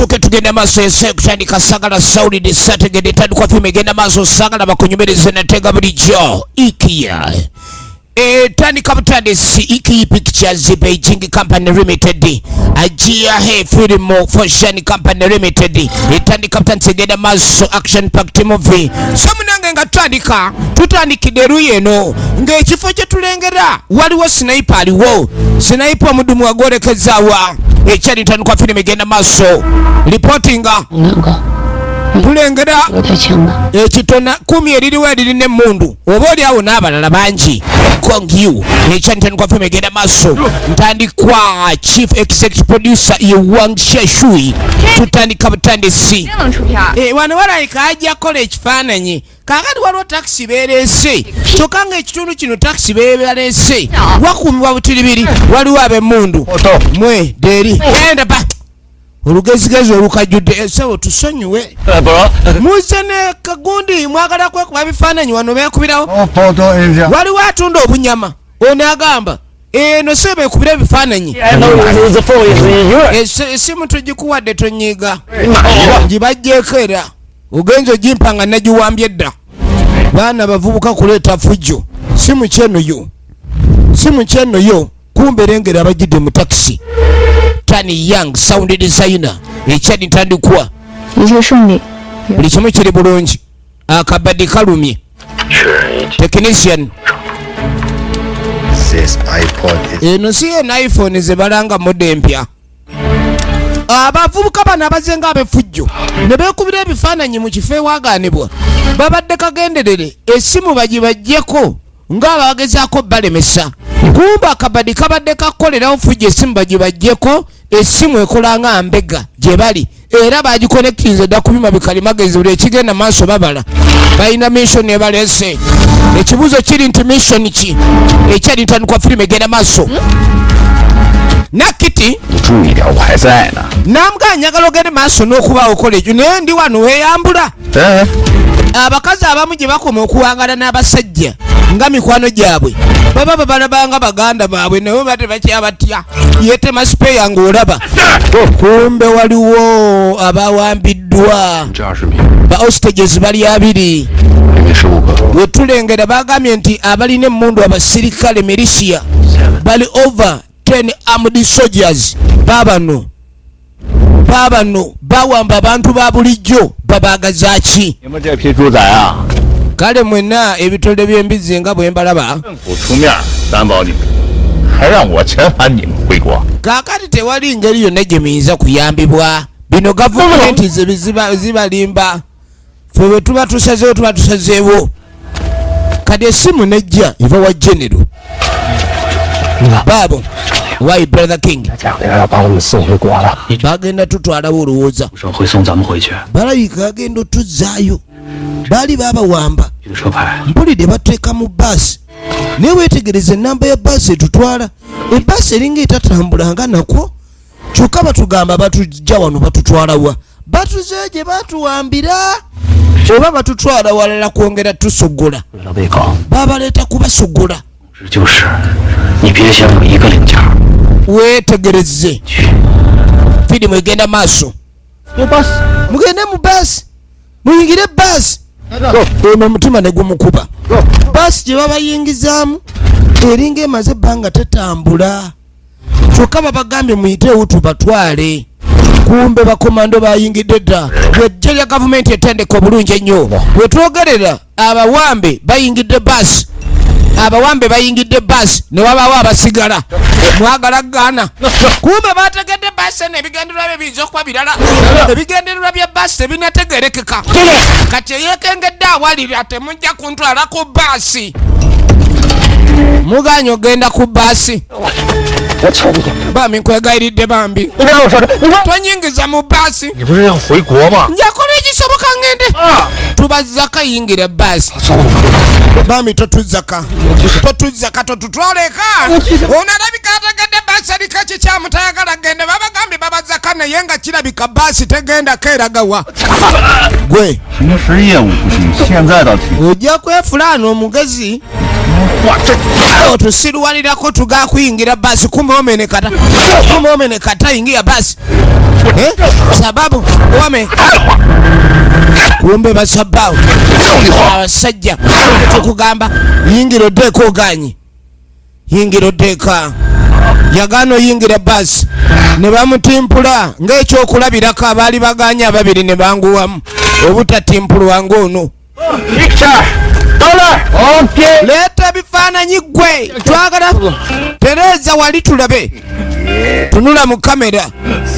Tusooke tugenda maaso, ensi kutandika. Sagala sawulidde, sategedde. Etandikwa firimu egenda maaso. Sagala bakunyumirize natenga bulijjo ikiya etandika butandisi. Iki Pictures Beijing Company Limited, Ajiahe Film Foshan Company Limited, etandika butandisi, egenda maaso, action packed movie. So munange, nga tutandika, tutandikidde eruyi eno ng'ekifo kye tulengera waliwo sniper, aliwo sniper, omudumu wagwolekezaawa. Ekyali ntandikwa firimu egenda maaso, reportinga. 两个， Tulengera 这个太强了。 Ekitona kumi eririwo eririna emmundu, oba oli awo n'abalala bangi. Kongyu ekyantandikwa firimu egenda maaso, ntandikwa chief executive producer ye Wang Shashui. Tutandika butandisi. 真能出片儿。 Eh, wano walabika ajja kukola ekifaananyi. Kaakati waliwo takisi beereese, kyokka ng'ekitundu kino takisi beebaleese wakuumibwa butiribiri, waliwo ab'emmundu. Mwe deeri enda ba olugezigezi olukajjudde. Essebo, tusonyiwe, muze ne kagundi, mwagala kwekuba bifaananyi wano beekubirawo. Waliwo atunda obunyama, ono agamba eno se beekubira ebifaananyi. Esimu tugikuwadde, tonyiiga, ngibajjeeko era ogenza ogimpa nga nagiwambye dda. Baana bavubuka kuleeta fujjo, si mukyenoyo, si mukyenoyo. Kumbe lengera abajjidde mu takisi. Tani Young, sound designer, ekyali ntandikwa. 一切顺利。 Buli kimu kiri bulungi, akabaddi kalumye technician. This iPod is Eno si eno iPhone ze balanga model empya. Abavubuka bano abazenga ab'effujjo ne beekubira ebifaananyi mu kifo ewaagaanibwa, babadde kagenderere essimu bagibajjeko ng'abagezaako balemesa. Kumba akabadi kabadde kakolerawo fujjo, essimu bagibajjeko. Essimu ekola nga mbega gye bali, era bagikonectinze dda ku byuma bikalimagezi, buli ekigenda maaso babala. Balina mission ebaleese. Ekibuuzo kiri nti mission ki? Ekyali ntandikwa, firimu egenda maaso nakiti. 你注意点，我还在呢。 Nambwa njagala ogende maaso n'okubaawo okola ekyo, naye ndi wano weeyambula. 哎， Abakazi abamu gye bakoma okuwangala n'abasajja nga mikwano gyabwe, baba babalabanga baganda baabwe, naye ba tebakyabatya. Yeetema sipeeya ng'olaba kumbe waliwo abawambiddwa. 这20米， Ba hostages bali 20. 里面15个。 Wetulengera bagambye nti abalina emmundu abasirikale militia bali over 10 armed soldiers. Babano babano bawamba abantu ba bulijjo, babagaza ki? 你们这批猪仔啊， Kale mwenna ebitole by'embizzi nga bwe mbalaba. 政府出面担保你们，还让我遣返你们回国。 Kaakati tewali ngeri yonna gye muyinza kuyambibwa. Bino gavumenti zibalimba. Ffe bwe tuba tusazeewo, tuba tusazeewo. Kati essimu nejja eva wa genero baabo. Why, brother King? 讲的要把我们送回国了。 Bagenda tutwalawo olowooza? 说会送咱们回去。 Balabika bagenda otuzzaayo, baali baabawamba. 这个车牌 Mpulidde bateeka mu baasi, naye weetegereza enamba ya baasi etutwala. Ebaasi eringa etatambulanga nakwo, kyokka batugamba batujja wano. Batutwalawa? Batuzeeyo gye batuwambira oba batutwala walala kwongera tusogola? 为了被告， Babaleeta kubasogola. 就是，你别想有一个零件儿 Weetegereze. 去。 Firimu egenda maaso. Mugende mu baasi, muyingire baasi. Ono omutima ne gumukuba. Baasi gye babayingizaamu eringa emaze ebbanga tetambula, kyokka babagambye muyiteewo tubatwale. Kumbe bakomando bayingidde dda, bwejje lya gavumenti etendeka obulungi ennyo. Wetwogerera abawambe bayingidde baasi, abawambe bayingidde baasi, ne wabaawo abasigala. Mwagala gaana, kumbe bategedde baasi eno ebigendererwa bye biyinza okuba birala. Ebigendererwa bya baasi tebinategerekeka. Kati eyekengedde awalira, temujja kuntwala ku baasi, muganya ogenda ku baasi. 我求你， Bambi, nkwegayiridde bambi, 你别跟我说这，你说 tonyingiza mu baasi. 你不是要回国吗？ Njakola ekisoboka ngende tubazzako. Yingira baasi bambi, totuzzaka, totuzzaka, totutwaleka. Ono alabika ategedde baasi eriko ekikyamu, tayagala gende. Babagambye babazzaka, naye nga kirabika baasi tegenda keeragawa gwe. 平时业务不行，现在倒挺。 Ojja kwefulaana omugezi. 话，这 Otusiruwalirako tugaa kuyingira basi, kumbe wamenekata, kumbe wamenekata ingia basi eh? Sababu wame kumbe basabaawo abasajja tukugamba yingira oddeeka, oganye yingira oddeeka, yagaana oyingira basi ne bamutimpula ng'ekyokulabirako. Abaali baganye ababiri ne banguwamu obutatimpulwa ng'ono. Picture，到了，OK。 Leeta ebifaananyi ggwe, twagala tereeza wali tulabe, tunula mu kamera.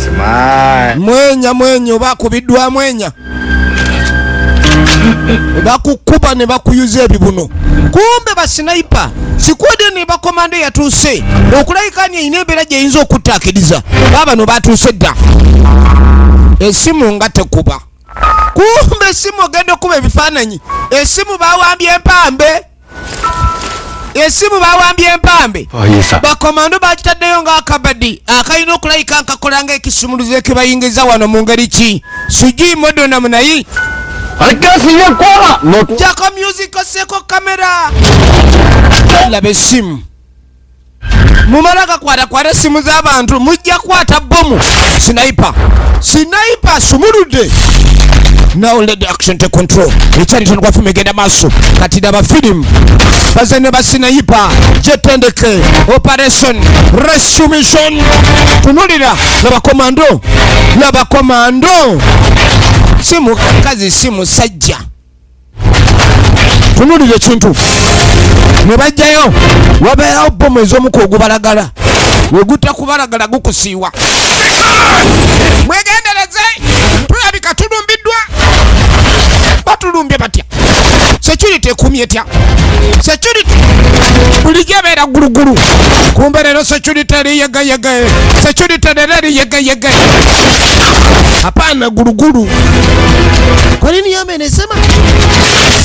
Smile。 Mwenya mwenya, oba akubiddwa mwenya, bakukuba ne bakuyuza ebibuno. Kumbe ba sniper squad ne bakomando yatuuse okulabika ni erina embeera gyeyinza okuttaakiriza. Baabano batuuse dda, esimu nga tekuba. Kumbe esimu ogenda okuba ebifaananyi, esimu bawambye empambe, esimu bawambye empambe. 不好意思， Bakomando bakitaddeyo ng'akabadi akalina okulayika nkakola ng'ekisumuluzo ekibayingiza wano. Mu ngeri ki sijui modona munayi. 把该死也关了，我 Jako music, oseeko kamera, laba essimu. Mumala gakwatakwata essimu z'abantu, mujja kwata bomu. Sniper, sniper sumuludde. Now let the action take control. Ekyali tondwa filimu egenda maaso kati. Laba filimu baze ne ba sniper gyetendeke operation rescue mission. Tunulira, laba komando, laba komando, si mukazi si musajja. Tunulira ekintu ne bajjayo, wabeerawo bomu ez'omuka ogubalagala, wegutta kubalagala gukusiiwa. Mwegendereze, tulabika tulumbiddwa. Batulumbye batya? Security ekumye etya? Security bulijjo ebeera gulugulu, kumbe leero security eri yegayega. Security leero eri yegayega, hapana gulugulu. Kwa nini yame inasema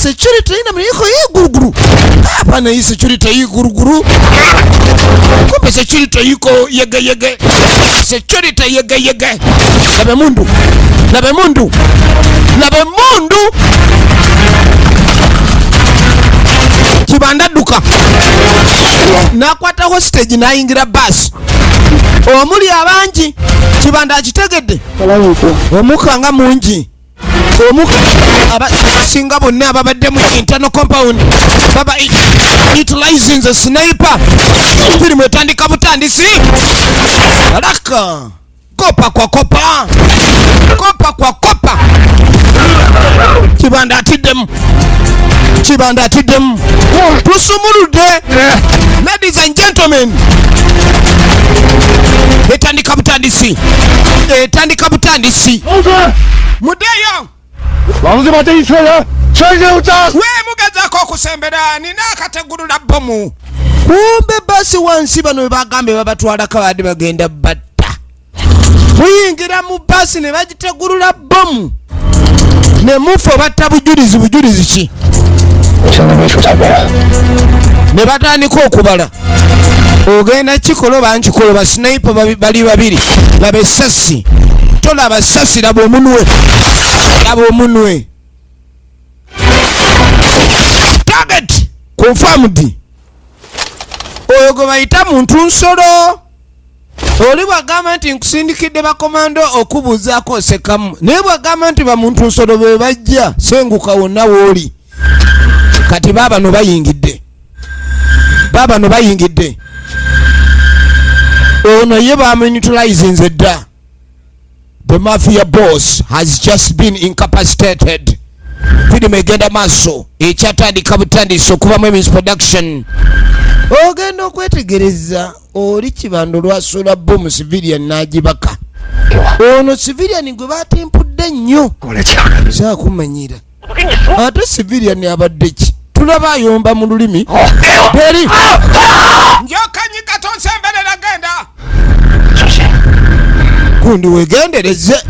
security ina mliko hii guruguru? Hapana, hii security hii guruguru, kumbe security iko yegeyege, security yegeyege. Labe mundu, labe mundu, labe mundu. Kibanda dduka n'akwata hostage n'ayingira baasi omuli abangi. Kibanda akitegedde. 我来一个。 Omukka nga mungi, omukka. Abasinga bonna ababadde mu internal compound baba utilizing the sniper. Firimu etandika butandisi alaka kopa kwa kopa, kopa kwa kopa. Kibanda atiddemu, Kibanda atiddemu. Tusumuludde, ladies and gentlemen. Etandika butandisi, etandika butandisi. 老子， Muddeyo. 老子就把这一车人全都炸死！ We mugezaako okusembera, nina akategulula bomu. Kumbe basi wansi bano bwe bagambye babatwalako abadde bagenda batta, muyingira mu basi ne bagitegulula bomu ne mufa. Batta bujulizi, bujulizi ki? 我现在没出台北了。 Ne batandika okubala, ogenda kikola oba nkikola. Ba sniper bali babiri. Laba essasi, tolaba sasi, laba omunwe, laba omunwe. Target confirmed. Oyo gwe bayita muntu nsolo. Oli bwagamba nti nkusindikidde bakomando okubuuzaako, osekamu, naye bwagamba nti bamuntu nsolo be bajja, senguka wonna wooli. Kati baabano bayingidde, baabano bayingidde. Ono ye bamuneutralizinze dda. The mafia boss has just been incapacitated. Firimu egenda maaso, ekyatandika butandisi okuvamu Emis Production. Ogenda okwetegereza oli Kibando lwasuula bomu, civilian n'agibaka. Ono civilian gwe batimpudde nnyo. 过来抢人！ Saakumanyira ate civilian abadde ki? Tulaba ayomba mu lulimi teri njokanyika, tonsemberera, genda. 小心！ Gundi wegendereze,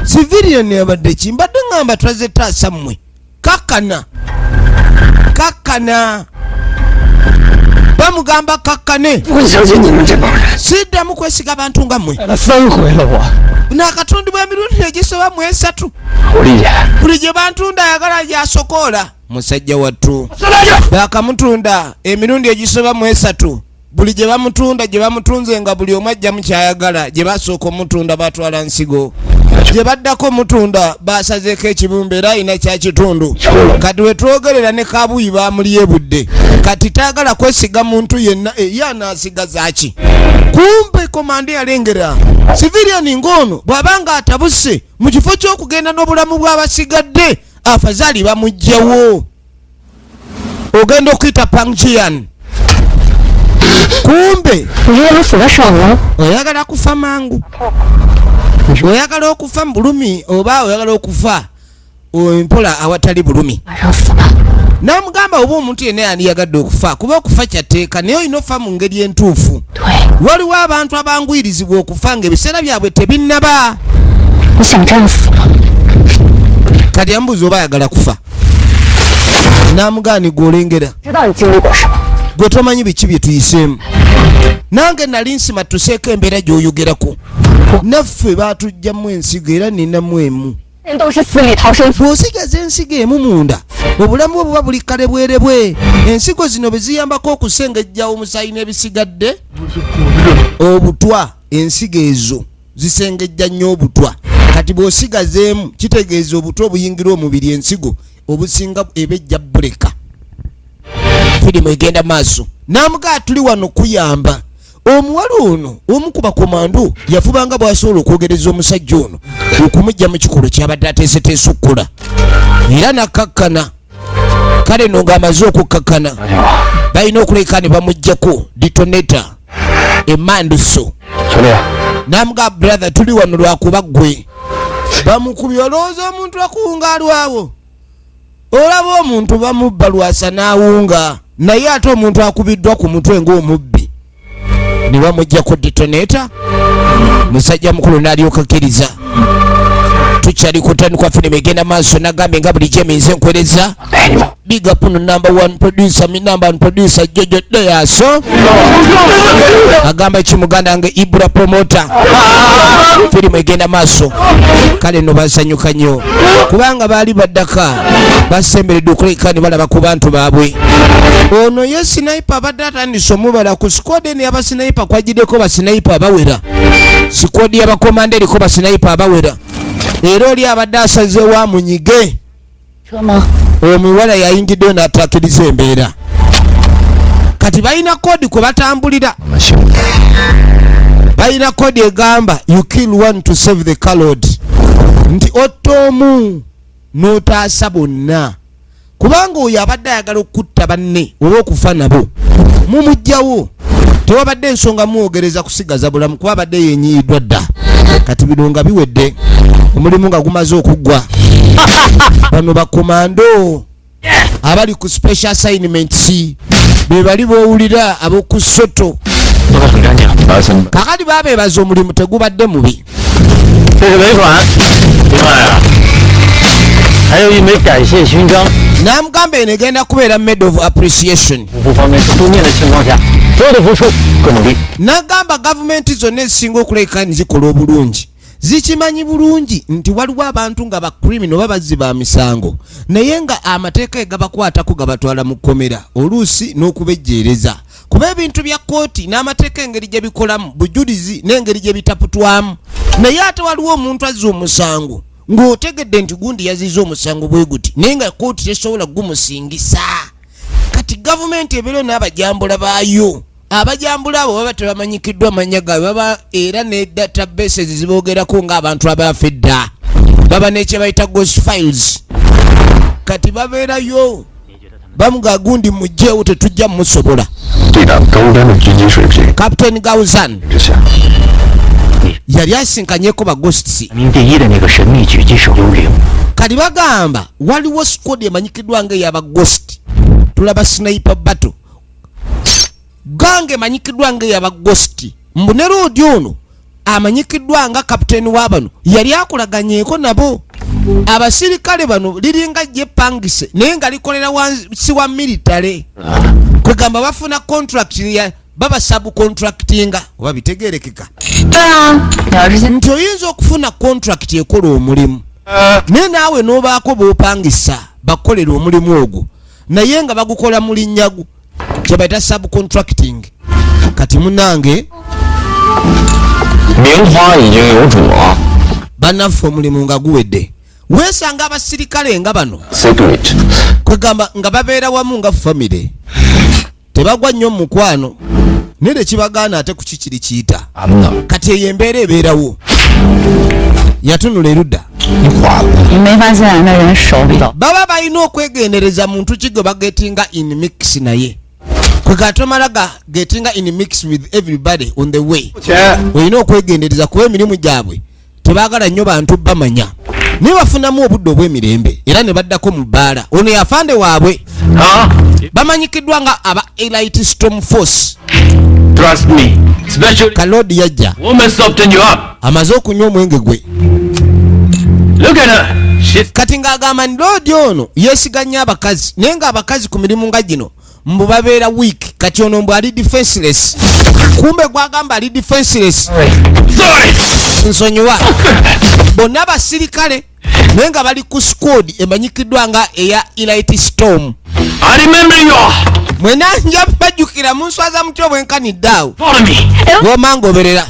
civilian abadde ki? Mbadde ŋŋamba twaze taasa mmwe. Kakkana, kakkana, bamugamba kakkane. 不会相信你们这帮人， Siddamu kwesiga bantu nga mmwe. 来了三回了我。 Nakatundibwa emirundi egisoba mu esatu. 侯丽姐， Buli gye bantunda ayagala gyasokoola. Musajja wattu bakamutunda emirundi egisoba mu 3. Buli gye bamutunda gye bamutunze nga buli omu ajja mukyayagala. Gye basooka omutunda batwala nsigo, gye baddako mutunda basazeeko ekibumbe era alina kya kitundu. Kati we twogerera ne kabuyi bamulyebudde. Kati taagala kwesiga muntu yenna, ye anaasigaza ki? Kumbe komanda yalengera civilian ng'ono bw'aba atabuse mu kifo ky'okugenda n'obulamu bw'abasigadde, afazaali bamuggyewo. Ogenda okuyita Pangjian. Kumbe 你这怎么死的少呢？ oyagala kufa mangu, oyagala okufa mu bulumi oba oyagala okufa mpola awatali bulumi? 马上死吧！ N'amugamba oba omuntu yenna yandiyagadde okufa, kuba okufa kyatteeka, naye olina ofa mu ngeri entuufu. 对， Waliwo abantu abanguyirizibwa okufa ng'ebiseera byabwe tebinnaba. 你想这样死吗？ Kati amubuuza oba ayagala kufa, n'amugaani gw'olengera. 知道你经历过什么？ Gwe tomanyi biki bye tuyiseemu. Nange nali nsima tuseeko embeera gy'oyogerako, naffe baatugjamu ensigo era ninamu emu. 人都是死里逃生， Bw'osigaza ensigo emu munda, obulamu bwe buba buli kalebwerebwe. Ensigo zino bwe ziyambako okusengejja omusaayi n'ebisigadde obutwa. Ensigo ezo zisengejja nnyo obutwa. Kati bw'osigaza emu, kitegeeza obutwa obuyingira omubiri ensigo obusinga eba ejja buleka. Firimu egenda maaso. N'amugaa tuli wano kuyamba omuwala ono. Omu ku bakomando yafubanga bw'asobola okwogereza omusajja ono okumujja mu kikolo kyabadde ateeseteese okukola, era nakkakkana. Kale no ng'amaze okukkakkana, balina okuleka ne bamugjako detonator emanduso. 兄弟， Namuga brother, tuli wano lwakuba ggwe bamukubye. Olowooza omuntu akuwunga alwawo? Olaba omuntu bamubba lwasa n'awunga, naye ate omuntu akubiddwa ku mutwe ng'omubbi ne bamugjako detonator, musajja mukulu n'alyoka akkiriza. Tukyali kutandikwa, firimu egenda maaso. Nagambye nga bulijjo eminze nkwereza. 带你们。 Big up no number one producer, mi number one producer Jojo Deyaso agamba ki muganda wange Ibra promoter. Firimu egenda maaso. Kale no basanyuka nnyo kubanga baali baddaka basemberedde okuleka ne balaba ku bantu baabwe. Ono ye sniper abadde atandise omubala ku squad eno y'abasniper, kwagiddeko basniper abawera. Squad y'abakomanda eriko basniper abawera, era oli abadde asazeewo amunyige. 车吗？ Omuwala yayingiddeyo n'ataakiriza embeera. Kati balina code kwe batambulira. Balina code egamba you kill one to save the crowd, nti otta omu n'otaasa bonna, kubanga oyo abadde ayagala okutta banne oba okufa nabo. Mumuggyawo, tewabadde ensonga mwogereza kusigaza bulamu kuba abadde yenyiyiddwa dda. Kati bino nga biwedde, omulimu nga gumaze okuggwa, bano bakomando abali ku special assignments be bali bowulira ab'oku soto. 做的很干净。 Kakati babeebaza omulimu tegubadde mubi. 这是尾款，另外啊，还有一枚感谢勋章。 N'amugamba eno egenda kubeera medal of appreciation. 不方便书面的情况下，所有的付出更努力。 N'agamba gavumenti zonna ezisinga okulabika nzikola obulungi zikimanyi bulungi nti waliwo abantu nga bacriminal oba bazzi ba misango, naye nga amateeka egabakwatako gabatwala mu kkomera oluusi n'okubejjeereza, kuba ebintu bya kooti n'amateeka engeri gye bikolamu bujulizi n'engeri gye bitaputwamu. Naye ate waliwo omuntu azza omusango ng'otegedde nti gundi yazizza omusango bwe guti, naye nga kooti tesobola gumusingisa. Kati gavumenti ebeereyo n'abajambula baayo. Abajambula abo baba tebamanyikiddwa mannya gaabwe, baba era ne databases ziboogerako ng'abantu abafa edda, baba nekye bayita ghost files. Kati babeerayo bamuga gundi mugjewo, tetujja mumusobola. 队长高端的狙击水平 Captain Gauzan 之下， yali asinkanyeko ba ghosts. 排名第一的那个神秘狙击手幽灵， Kati bagamba waliwo squad emanyikiddwa nga eyaba ghost. Tulaba sniper battle gange emanyikiddwa nga eyaba ghost, mbu ne loodi ono amanyikiddwa nga kapiteeni wa bano yali akolaganyeeko nabo. Abasirikale bano liringa gyepangise, naye nga likolera wansi wa military, kwegamba bafuna contract ya baba subcontractinga oba bitegerekeka. 对啊，你要是 Nti oyinza okufuna contract ekola omulimu. Naye naawe n'obaako b'opangisa bakukolera omulimu ogwo, naye nga bagukola mu linnyagu, kyebayita subcontracting. Kati munange, 名花已经有主了。 Bannaffe, omulimu nga guwedde, weesanga abasirikale nga bano Secret。 Kwegamba nga babeera wamu nga famire, tebagwa nnyo mu mukwano, naye tekibagaana ate ku kikiri kiyita. 咱们呢？ Kati eyo embeera ebeerawo. Yatunula erudda. 你垮了。 你没发现那人手里 Baba balina okwegendereza muntu ki gwe bagetinga in mix, naye kwega tomala ga getinga in mix with everybody on the way. 钱。 Olina okwegendereza kuba emirimu gyabwe tebaagala nnyo bantu bamanya, naye bafunamu obudde obw'emirembe era ne baddako mu bbaala. Ono yafande waabwe. 啊 Bamanyikiddwa nga aba Elite Storm Force. ！Trust me, especially Kalodi yajja. women soften you up. Amaze okunywa omwenge gwe. Look at her. She's Kati ng'agamba nti loodi ono yeesiga nnyo abakazi, naye ng'abakazi ku mirimu nga gino mbu babeera weak. Kati ono mbu ali defenseless, kumbe gwagamba ali defenseless. Sorry. Nsonyiwa, bonna basirikale naye nga bali ku squad emanyikiddwa nga eya Elite Storm. I remember you all. Mwena nja bajjukira, munswaza mutya obwenkanidde awo. Follow me. Gwomangoberera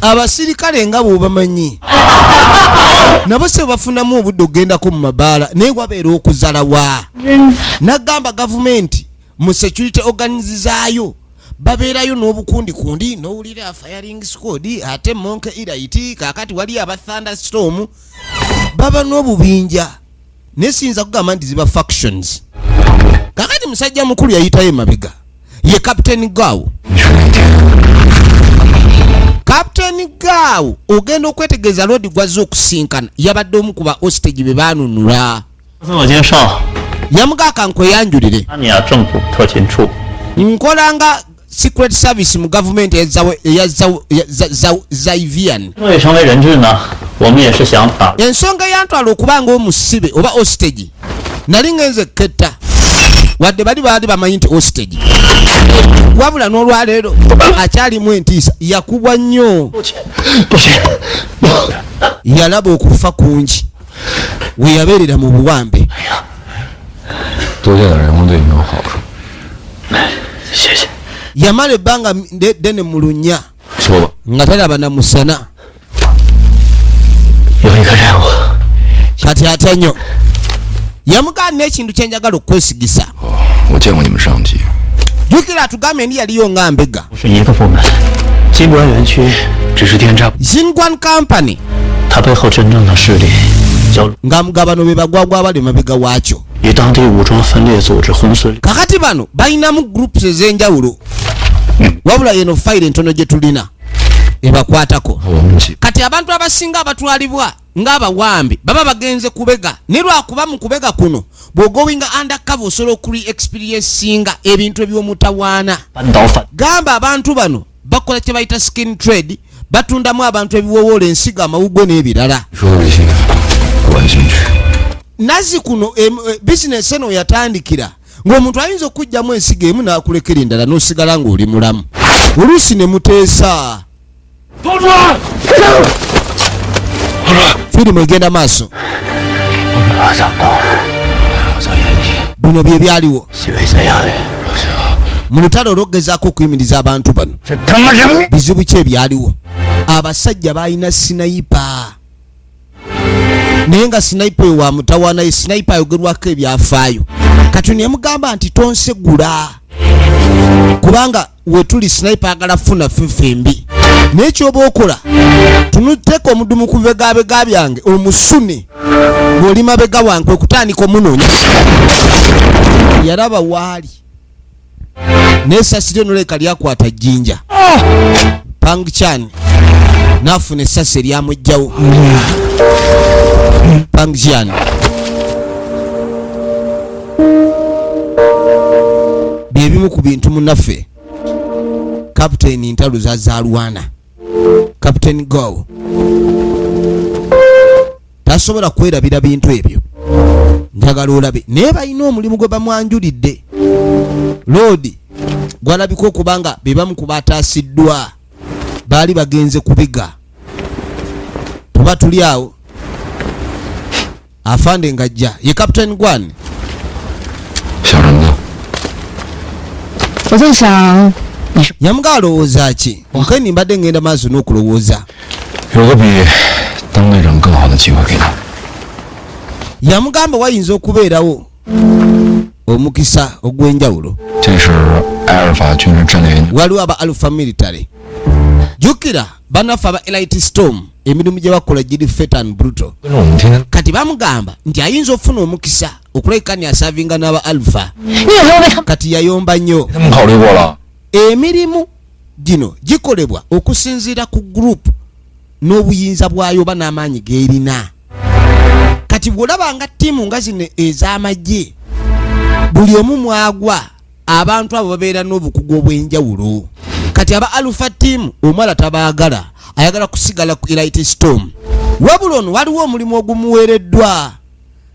abasirikale nga bwobamanyi, nabo se bafunamu obudde okugendako mu mabaala, naye wabeera okuzalawa. Nagamba gavumenti mu security organs zaayo babeerayo n'obukundi kundi, n'owulira firing squad, ate Monkey Elite, kakati wali aba Thunderstorm, baba n'obubinja, naye siyinza kugamba nti ziba factions. Kakati musajja mukulu yayitayo emabega ye Captain Gaw. Captain Gaw ogenda okwetegereza loodi gwazze okusinkana yabadde omu ku ba hostage be baanunula. 自我介绍， Yamugaaka nkweyanjulire. 阿米亚政府特勤处。 Nkola nga secret service mu gavumenti eya Zaivian. 为成为人质呢，我们也是想把 Ensonga eyantwala okuba nga omusibe oba hostage, nali ngenze ketta, wadde bali baali bamanyi nti hostage, wabula n'olwaleero akyalimu entiisa, yakubwa nnyo. 不行， Yalaba okufa kungi we yabeerera mu buwambe. 多见点人工对你有好处。 谢谢。 Yamala ebbanga ddene mu lunya 说吧， nga talaba na musana. 有一个任务， Kati atya nnyo, yamugaana n'ekintu kyenjagala okwesigisa. 我见过你们上级， Jjukira atugambye ndi yaliyo nga mbega. 不是一个部门，金关园区只是天渣， Zingwan Company 它背后真正的势力叫 nga mugabano be bagwagwa abali mabega waakyo. 与当地武装分裂组织红色 Kakati bano balinamu groups ez'enjawulo, wabula yeno fayiro entono gye tulina ebakwatako. 我们几 Kati abantu abasinga abatwalibwa ng'abawambe baba bagenze kubega, ne lwakuba mu kubega kuno bw'ogowinga undercover osobola okuli experiencinga ebintu eby'omutawaana. 扳倒反 Gamba abantu bano bakola kye bayita skin trade, batundamu abantu ebiwowoola, ensigo, amawugwe n'ebirala. 说的这些，我感兴趣。 Nazzi kuno bizinesi eno yatandikira ng'omuntu ayinza okuggyamu ensigo emu n'akulekera endala n'osigala ng'oli mulamu, oluusi ne muteesa. Firimu egenda maaso. 我想到了，我叫严毅， Bino bye byaliwo 西北怎样的？ mu lutalo olw'okugezaako okuyimiriza abantu bano. 这他妈什么？ Bizibu ki ebyaliwo? Abasajja balina sniper, naye nga sniper oyo wa mutawaana, ye sniper ayogerwako ebyafaayo. Kati ono yamugamba nti tonsegula, kubanga wetuli sniper agala funa ffeffe embi, naye kyoba okola tunuteeka omudumu ku bibegabega byange omusune ng'oli mabega wange okutandika omunoonya. Yalaba waali n'esasi lyo noleka lyakwata jjinja, Pangchan n'afuna essasi eryamugjawo Pangchan. Byebimu ku bintu munnaffe Kapiteeni ntalo zazaalwana. Captain Go tasobola kwerabira bintu ebyo. Njagala olabe naye balina omulimu gwe bamwanjulidde, loodi gwalabika okuba nga be bamu ku bataasiddwa, baali bagenze kubiga. Tuba tuli awo afande ng'ajja ye Captain Gwan. 想什么呢？ 我在想，你是 Yamuga alowooza ki? Nkeni mbadde ngenda maaso n'okulowooza. 有个比当队长更好的机会给你。 Yamugamba wayinza okubeerawo omukisa ogw'enjawulo. 这是埃尔法军事战略研究 Waliwo aba Alpha Military. Jjukira bannaffe aba Elite Storm emirimu gye bakola giri fatal and brutal. 跟着我们天天 Kati bamugamba nti ayinza okufuna omukisa okulabika ni asavinga n'aba Alpha. 你有没有为他们？ Kati yayomba nnyo. 他们考虑过了。 Emirimu gino gikolebwa okusinziira ku group n'obuyinza bwayo oba n'amaanyi g'erina. Kati bw'olaba nga ttiimu nga zino ez'amagye buli omu mwagwa, abantu abo babeera n'obukugu obw'enjawulo. Kati aba Alpha team omwala tabaagala, ayagala kusigala ku Elite Storm. Wabula ono waliwo omulimu ogumuweereddwa.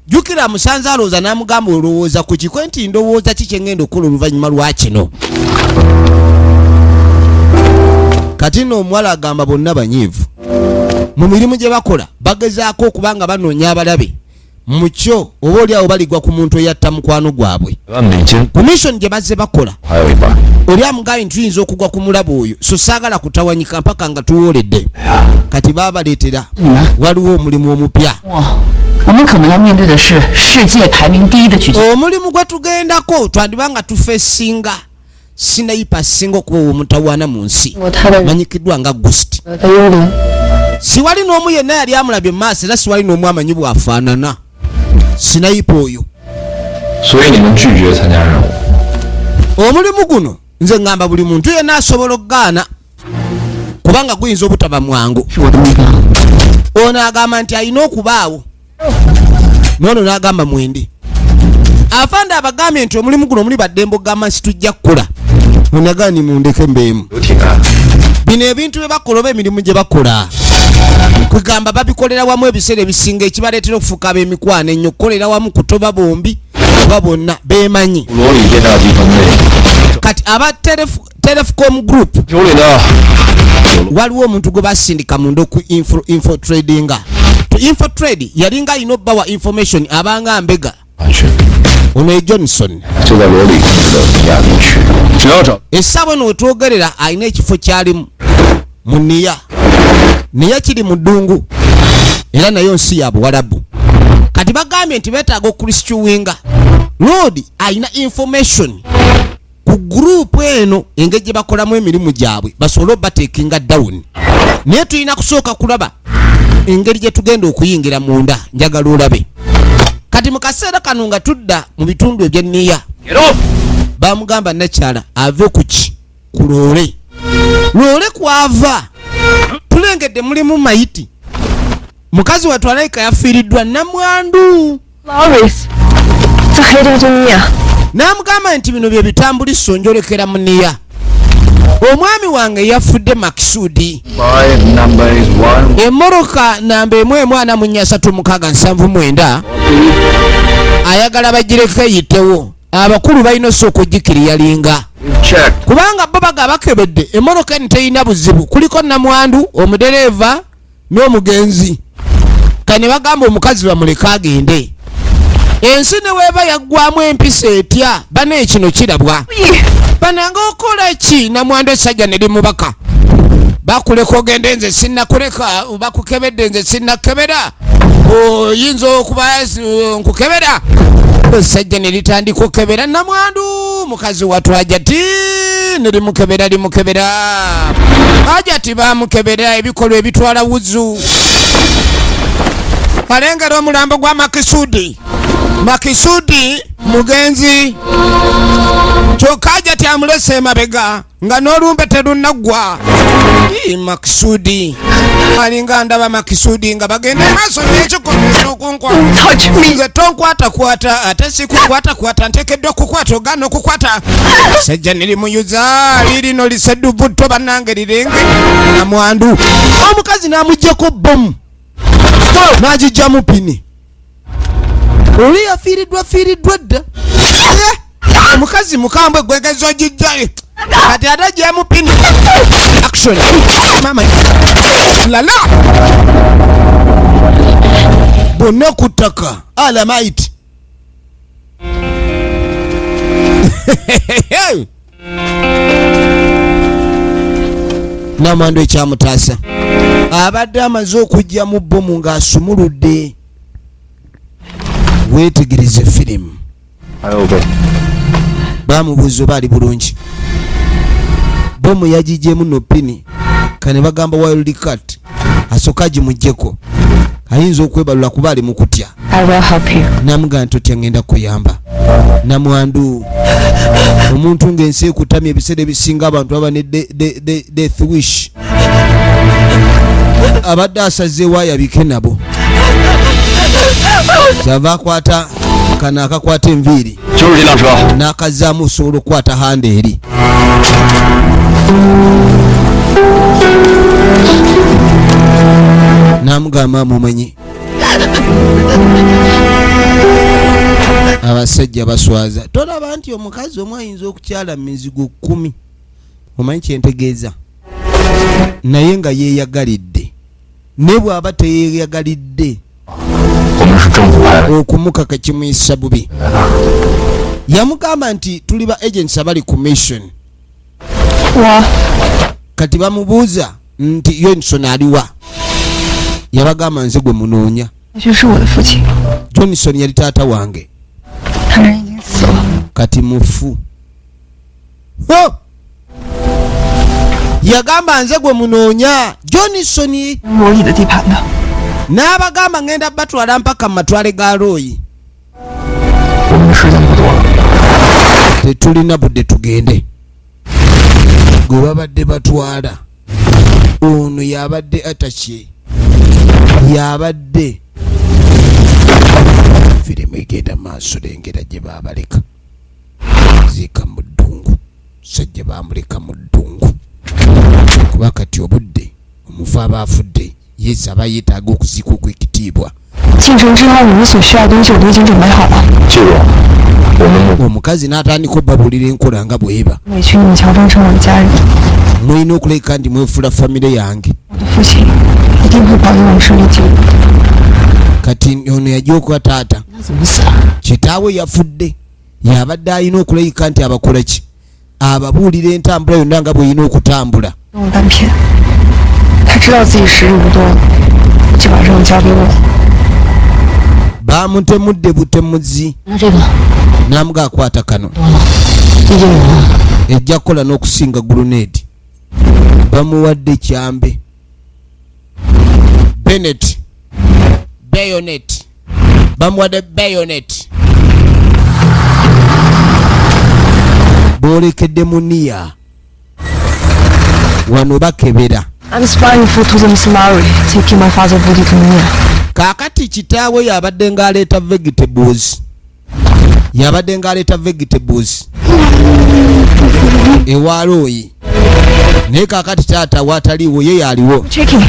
Jjukira musanze alowooza n'amugamba olowooza ku kikwe nti ndowooza ki kye ŋŋenda okukola oluvannyuma lwa kino. Kati nno omuwala agamba bonna banyiivu mu mirimu gye bakola, bagezaako okuba nga banoonya abalabe mu kyo oba oli awo baligwa ku muntu eyatta mukwano gwabwe. 万美金 Ku mission gye bazze bakola 还有一半。 oli amugambye nti tuyinza okugwa ku mulabe oyo, so saagala kutawanyika mpaka nga tuwoledde. Kati baabaleetera waliwo omulimu omupya. 哇，我们可能要面对的是世界排名第一的狙击 Omulimu gwe tugendako twandiba nga tufesinga sniper asinga okuba ow'omutawaana mu nsi, 我他的 manyikiddwa nga Ghost. 的幽灵。 Siwali n'omu yenna yali amulabye mu maaso, era siwali n'omu amanyi bw'afaanana sniper oyo. 所以你们拒绝参加任务。 Omulimu guno nze ŋŋamba buli muntu yenna asobola okugaana kubanga guyinza obutaba mwangu. 是我的目标。 Ono agamba nti alina okubaawo noono n'agamba mwendi. Afande abagambye nti omulimu guno muli baddembe okugamba nsi tujja kukola. Onagani mundeke mbeemu. 游艇啊， Bino ebintu bye bakola oba emirimu gye bakola kwegamba babikolera wamu ebiseera ebisinga, ekibaleetera okufuuka ab'emikwano ennyo, okukolera wamu kutoba bombi oba bonna beemanyi. 罗里电大集团内 Kati aba Telefcom Group 手里呢 waliwo omuntu gwe basindika munda oku infiltratinga. To infiltrate yalinga alina obbawa information abanga mbega. 安全 Ono ye Johnson. 就在罗里控制的尼亚地区，只要找 Essaawa eno wetwogerera alina ekifo kyalimu mu niya niya kiri mu ddungu era nayo nsi ya Buwalabu. Kati bagambye nti beetaaga okurescuinga lord alina information ku group eno, engeri gye bakolamu emirimu gyabwe basobole obatekinga down. Naye tulina kusooka kulaba engeri gye tugenda okuyingira munda. Njagala olabe kati mu kaseera kano nga tudda mu bitundu eby'enniya, bamugamba nakyala ave ku ki ku loole. Loole kwava tulengedde mulimu mayiti. Mukazi wattu alayika yafiiriddwa namwandu. Lawrence，在黑洞对面。 N'amugamba nti bino bye bitambuliso njolekera muniya, omwami wange yafudde Makisudi. My number is one. Emmotoka namba 143679 ayagala bagireko eyitewo. Abakulu balina osooka ogikiriyalinga Check. kubanga bo baga bakebedde emmotoka eno terina buzibu, kuliko namwandu, omudereeva n'omugenzi. Kane bagamba omukazi bamuleke agende. Ensi ne weeba yaggwamu empisa etya bana kino kirabwa bananga okola ki namwandu. Essajja ne limubaka bakuleka ogende, nze sinnakuleka, bakukebedde, nze sinnakebera, oyinza okuba nkukebera. Essajja ne litandika okukebera namwandu. Mukazi wattu Ajati ne limukebera, limukebera Ajati, bamukebera ebikolwa ebitwala wuzu. Alengera omulambo gwa Makisudi. Makisudi mugenzi, kyokka Ajati amulese emabega nga n'olumbe terunnaggwa. Ii, Makisudi alinga ndaba Makisudi nga bagenda emaaso n'ekikolwa. Touch me！ Nze tonkwatakwata, ate sikukwatakwata, ntekeddwa okukwata ogaana okukwata. Sajja nerimuyuza lirino lisedubutto bannange lirenge namwandu. Omukazi n'amugyako bomu n'agijjamu pini. Oli yafiiriddwa fiiriddwa dda. Eh, omukazi mukambwe gwegeza ogijjayo kati ate aggyamu pini. Action mama lala. Bonna ku ttaka alamait. Namwandu ekyamutaasa abadde amaze okujja mu bbomu ng'asumuludde. Weetegereze firimu. 还有呗。 Bamubuuza oba ali bulungi. Bomu yagigyemu no pini kane bagamba wildcat asooka agimuggyeko, ayinza okwebalula kuba ali mu kutya. I will help you. Namugamba nti otya, ngenda kuyamba. Namwandu omuntu ng'ensi ekutamya, ebiseera ebisinga abantu baba ne death wish. Abadde asazeewo ayabike nabo, kyava akwata kano akakwata enviiri 就是这辆车。 n'akazaamu osobola okukwata handle eri. Namugamba mumanyi abasajja baswaza, tolaba nti omukazi omu ayinza okukyala mu mizigo 10? Omanyi kyentegeeza, naye nga yeeyagalidde, ne bw'aba teyeeyagalidde, 我们是政府派的， okumukaka kimuyisa bubi. Yamugamba nti tuli ba agents abali ku mission. 我 Kati bamubuuza nti Johnson aliwa? Yabagamba nze gwe munoonya. 也许是我的父亲， Johnson yali taata wange. 他人已经死了。 Kati mufu. Ho! Yagamba nze gwe munoonya Johnson. 我里的地盘的， N'abagamba ngenda batwala mpaka mu matwale ga Rooyi. 我们的时间不多了。 Tetulina budde, tugende. Gwe babadde batwala ono yabadde atakye, yabadde firimu egenda maaso. Lengera gye babaleka ziika mu ddungu. Sajja bamuleka mu ddungu kuba kati obudde omufu aba afudde, yesi aba yeetaaga okuziika okwekitiibwa. 进城之后，你们所需要的东西我都已经准备好了。 记住，我们目 Omukazi n'atandika obabuulira enkola nga bweba. 委屈你们乔装成我的家人， Mulina okuleka nti mwefuula famire yange. 我的父亲一定会保佑我们顺利进入。 Kati ono yajja okuba taata. 他怎么死的？ Kitaawe yafudde, yabadde alina okulayika nti abakola ki, ababuulira entambula yonna nga bw'erina okutambula. 用我单骗。他知道自己时日无多了，就把任务交给我。 Bamutemudde butemuzi. 那这个 Namuga akwata kano. 毕竟我 Ejja kukola n'okusinga grenade. Bamuwadde kyambe benet bayonet, bamuwadde bayonet. Boolekedde muniya wano bakebera. I'm spying for to the Missouri, taking my father body to Nia. Kaakati kitaawe yabadde ng'aleeta vegetables, yabadde ng'aleeta vegetables ewa Rooyi, naye kaakati taata waataliiwo, ye yaliwo. Checking.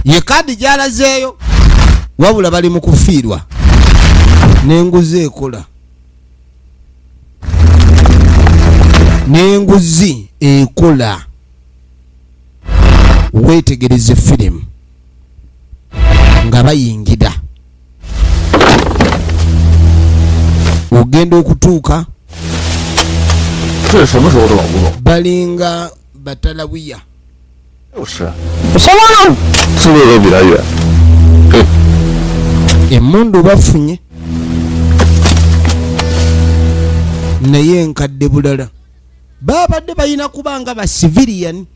Ye kaadi gy'alazeeyo, wabula bali mu kufiirwa n'enguzi ekola, n'enguzi ekola. Weetegereze firimu nga bayingira, ogenda okutuuka. 这是什么时候的老古董？ Balinga batalawiya. 就是，什么？字都比他远。 Emmundu bafunye, naye enkadde bulala. Babadde balina kubanga ba civilian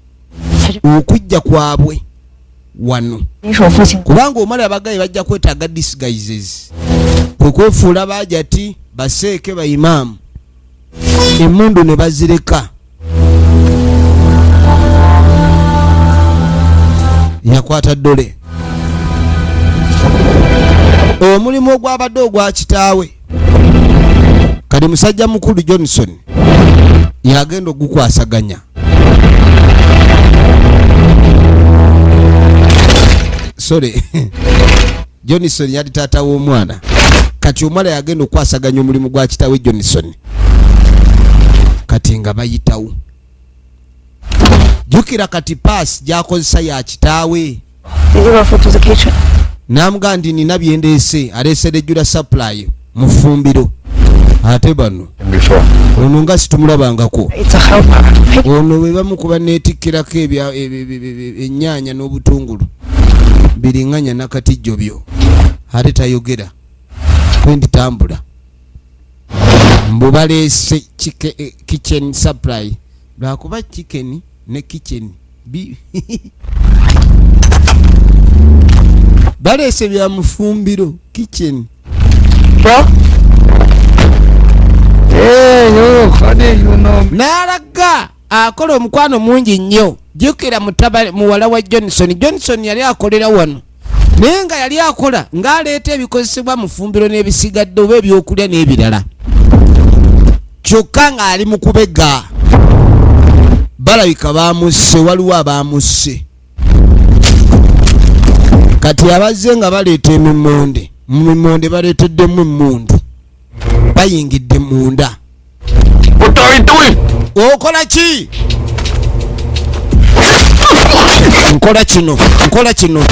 okujja kwabwe wano. 你是我父亲， Kubanga omala abagaye bajja kwetaaga disguises, kwe kwefuula bajati, baseeke, baimaamu, emmundu ne bazireka. Yakwata ddole omulimu ogwabadde ogwa kitaawe. Kati musajja mukulu Johnson yagenda ogukwasaganya. Sorry, Johnson yali taata w'omwana. Kati omwana yagenda okwasaganya omulimu gwa kitaawe Johnson. Kati nga bayitawo. Jjukira kati paasi gy'akozesa ya kitaawe. Deliver food to the kitchen. N'amugamba nti nina byendeese, aleese regular supply mu ffumbiro. Ate bano 先别说， ono nga situmulabangako. It's a helper. Pick Ono bwe bamukuba neetikkirako ennyaanya n'obutungulu, biriŋŋanya nakatijjo byo, ate tayogera kwendi tambula. Mbu baleese kitchen supply, lwakuba chicken ne kitchen baleese bya mufumbiro kitchen. Bro? N'alaga akola omukwano mungi nnyo. Jjukira mutabani muwala wa Johnson. Johnson yali akolera wano, naye nga yali akola ng'aleeta ebikozesebwa mu ffumbiro n'ebisigadde oba ebyokulya n'ebirala, kyokka ng'ali mu kubega. Balabika baamusse, waliwo abaamusse. Kati abazze nga baleeta emimonde, mu mimonde baleeteddemu emmundu, bayingidde munda. What are you doing? Okola ki? Nkola kino, nkola kino,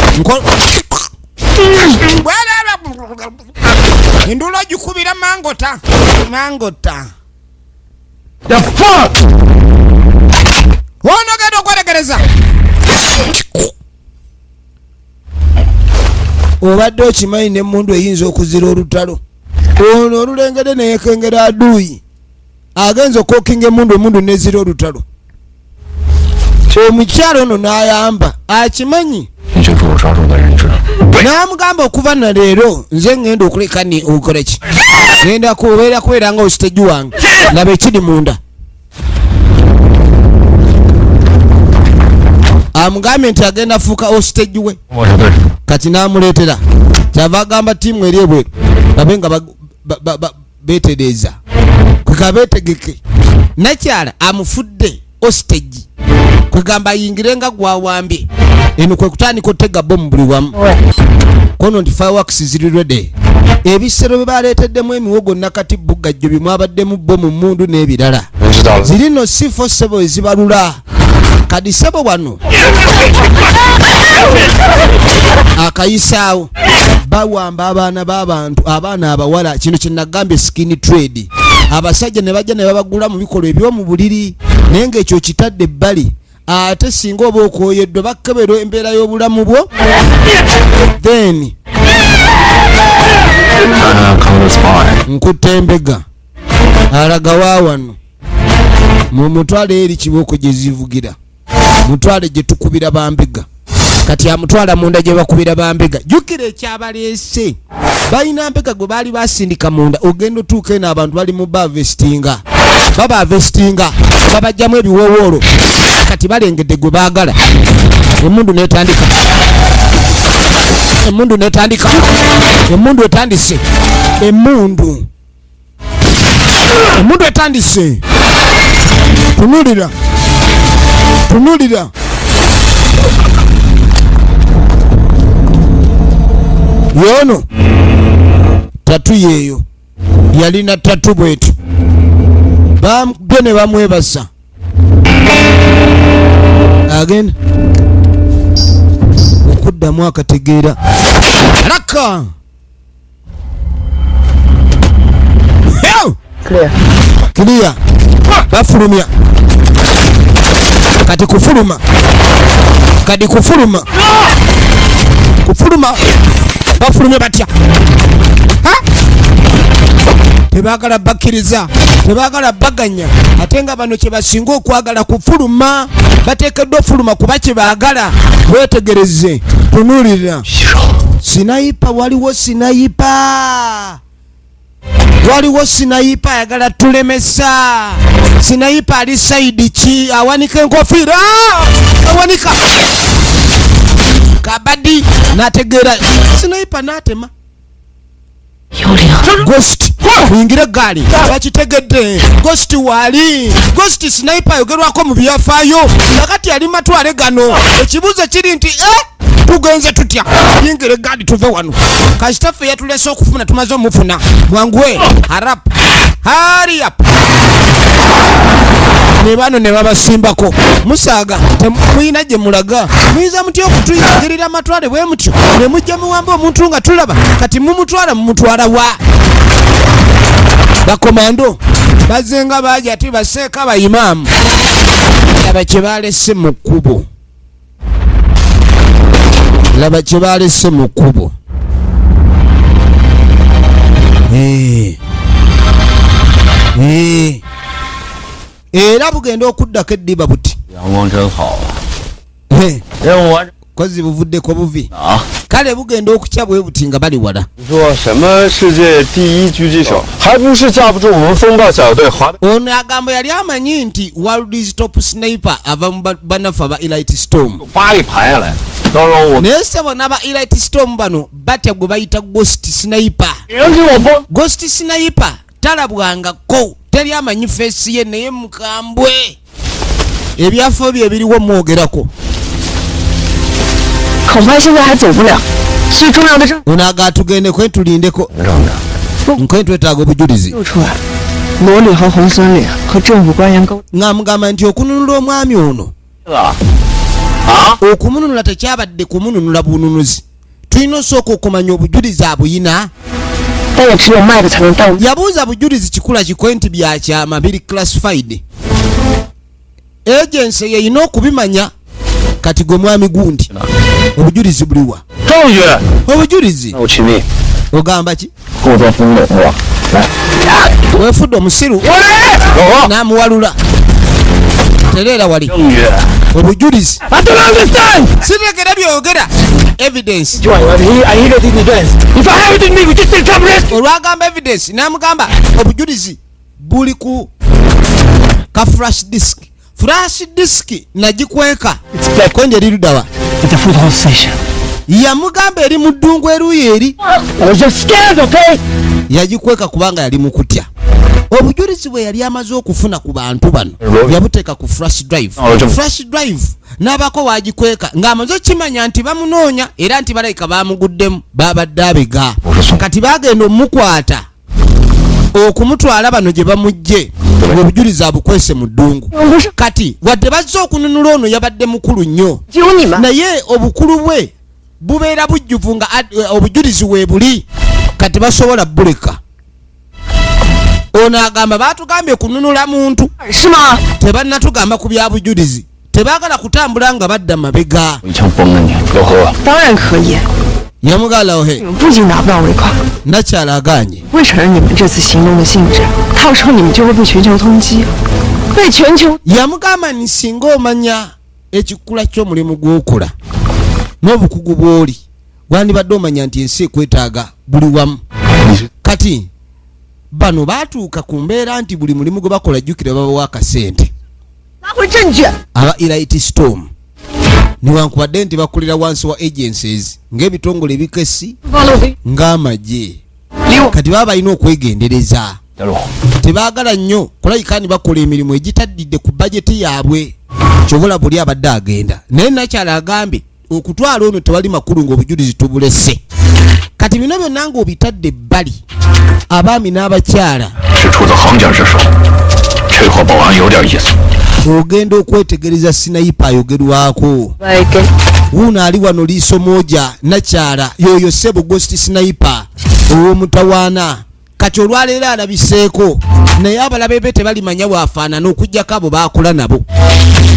enduulu ogikubira mangota mangota. The fuck? Ono genda okweregereza. Obadde okimanyi n'emmundu eyinza okuzira olutalo? Ono olulengedde neyekengera aduuyi, agenza okwokinga emundu, emundu nezira olutalo. Omukyalo ono n'ayamba akimanyi. 你就给我抓住的人质。 N'amugamba okuva na leero nze ŋŋenda okuleka ni okole ki, ŋŋenda kubeera kubeera nga ositeji wange. Laba ekiri munda. Amugambye nti agenda fuuka ositeji we. 我是对。 Kati n'amuleetera, kyava agamba ttiimu eri ebweru babe nga beetereeza kwega beetegeke. Nakyala amufudde ositeji, kwegamba ayingire nga gwawambye. Eno kwe kutandika otega bomu buli wamu. Kono nti fireworks ziri ready. Ebisero bye baleeteddemu emiwogo nakati bugajjo bye mwabaddemu bomu, mmundu n'ebirala. 您知道了。 Ziri no sifo ssebo ezibalula. Kadi ssebo wano akayisaawo bawamba abaana b'abantu, abaana abawala. Kino kye nagambye skin trade, abasajja ne bajja ne babagula mu bikolwa eby'omu buliri, naye ng'ekyo kitadde ebbali. Ate singa oba okooyeddwa bakebera embeera y'obulamu bwo, then Call the spy. Nkutte embega alaga wa wano mu mutwale eri kibooko gye zivugira, mutwale gye tukubira bambega. Kati amutwala munda gye bakubira bambega. Jjukira ekyabaleese, balina mbega gwe baali basindika munda. Ogenda otuuka eno abantu bali mu bavestinga, babavestinga, babajjamu ebiwoowoolo. Kati balengedde gwe baagala, emundu netandika, emundu netandika, emundu etandise, emundu, emundu etandise. Tunulira, tunulira. Yono tatu yeeyo yalina tatu bwetu, bamubye ne bamwebasa. Agenda okuddamu akategeera raka. Clear. Clear. Bafulumya kati kufuluma, kati kufuluma, kufuluma. Bafulumya batya? Ha? Tebaagala bakkiriza, tebaagala baganya, ate nga bano kye basinga okwagala kufuluma. Bateekeddwa ofuluma kuba kye baagala. Weetegereze, tunuulira sniper, waliwo sniper, waliwo sniper ayagala tulemesa. Sniper ali side ki? Awanika enkofiira, awanika kabadi, n'ategeera sniper n'atema. Ghost kuyingira eggaali, bakitegedde Ghost waali. Ghost sniper ayogerwako mu byafaayo, kakati ali matwale gano. Ekibuuzo kiri nti tugenze tutya? Yingira eggaali tuve wano. Kasitaffe yatulese okufuna, tumaze omufuna. Mwanguwe, harap, hurry up. Ne bano ne babasimbako musaaga, temulina gye mulaga. Muyinza mutya okutuyingirira amatwale bwe mutyo ne mujja muwamba omuntu nga tulaba? Kati mumutwala, mumutwala wa? Bakomando bazenga baja ati baseeka bayimaamu. Laba kye balese mu kkubo, laba kye balese mu kkubo. Eh. Eh. Era bugenda okuddako eddiba buti. 阳光真好啊！ Eh, 任务完 kozi buvuddeko buvi. 啊！ Kale bugenda okukya bwe buti nga bali wala. 你说什么世界第一狙击手，还不是架不住我们风暴小队华 Ono agamba yali amanyi nti world's top sniper ava mu bannaffe aba Elite Storm. 巴给盘下来，到时候我 Naye sebo n'aba Elite Storm bano batya gwe bayita Ghost Sniper. 人给我崩！ Ghost Sniper talabwangako, teri amanyi face ye, naye mukambwe, ebyafo bye ebiriwo mwogerako. 恐怕现在还走不了。最重要的证 Ono aga tugendeko tulindeko nkwe twetaaga obujulizi. 又出来了，罗里和红孙里和政府官员勾 Ng'amugamba nti okununula omwami ono, 啊！ okumununula tekyabadde kumununula bununuzi, tulina osooka okumanya obujulizi abuyina. 但也只有麦克才能带我们。 Yabuuza bujulizi kikula kikwe nti byakyama, biri classified, agency yeyina okubimanya. Kati gwe mwami gundi, obujulizi buliwa? 证据， Obujulizi. 那我请你 Ogamba ki? 故作疯懂是吧？来， Wefudde omusiru. 走。 N'amuwalula tereera wali. 证据， Obujulizi. I don't understand。 Sitegera byogera, evidence. If I have it in me, we just come rescue. Olwagamba evidence, n'amugamba obujulizi buli ku ka flash disk. Flash disk nagikweka kwendi eri ludawa? At the foothold station. Yamugamba eri mu ddungu eruuyi eri. I was just scared, okay? Yagikweka kubanga yali mu kutya. Obujulizi bwe yali amaze okufuna ku bantu bano yabuteeka ku flash drive. Flash drive n'abako wagikweka ng'amaze okimanya nti bamunoonya era nti balayika bamuguddemu, babadde abega. Kati bagenda omukwata okumutwala bano gye bamugje, obujulizi abukwese mu ddungu. Kati wadde bazze okununula ono, yabadde mukulu nnyo, 只有你们。 naye obukulu bwe bubeera bujjuvu nga obujulizi weebuli. Kati basobola buleka. Ono agamba batugambye kununula muntu, 是吗？ tebannatugamba ku bya bujulizi. Tebaagala kutambula nga badda mabega. 我一枪崩了你，刘和。 当然可以， Yamugalawo he. 你们不仅拿不到尾款， Nakyala aganye. 不会承认你们这次行动的性质，到时候你们就会被全球通缉，被全球 Yamugamba nti singa omanya ekikula ky'omulimu gw'okola n'obukugu bw'oli, wandibadde omanya nti ensi ekwetaaga buli wamu. Kati bano baatuuka ku mbeera nti buli mulimu gwe bakola, jjukira babawa akasente. 拿回证据。 Aba Elite Storm, newankubadde nti bakolera wansi wa agencies ng'ebitongole ebikesi 发了我的 ng'amagye, 离我 kati baba balina okwegendereza. 小鲁， Tebaagala nnyo kulabika ni bakola emirimu egitaddidde ku bajeti yaabwe. Kyobola buli abadde agenda naye nakyala agambye okutwala ono tewali makulu ng'obujulizi tubulese. Kati bino byonna ng'obitadde ebbali, abaami n'abakyala, 是出自行家之手，这货保安有点意思。 ogenda okwetegereza sniper ayogerwako. 外给 Wuuno ali wano liiso moja nakyala yoyo sebo Ghost Sniper ow'omutawaana. Kati olwaleero alabiseeko, naye abalabe be tebalimanya bwafaanana okugjako abo bakola nabo.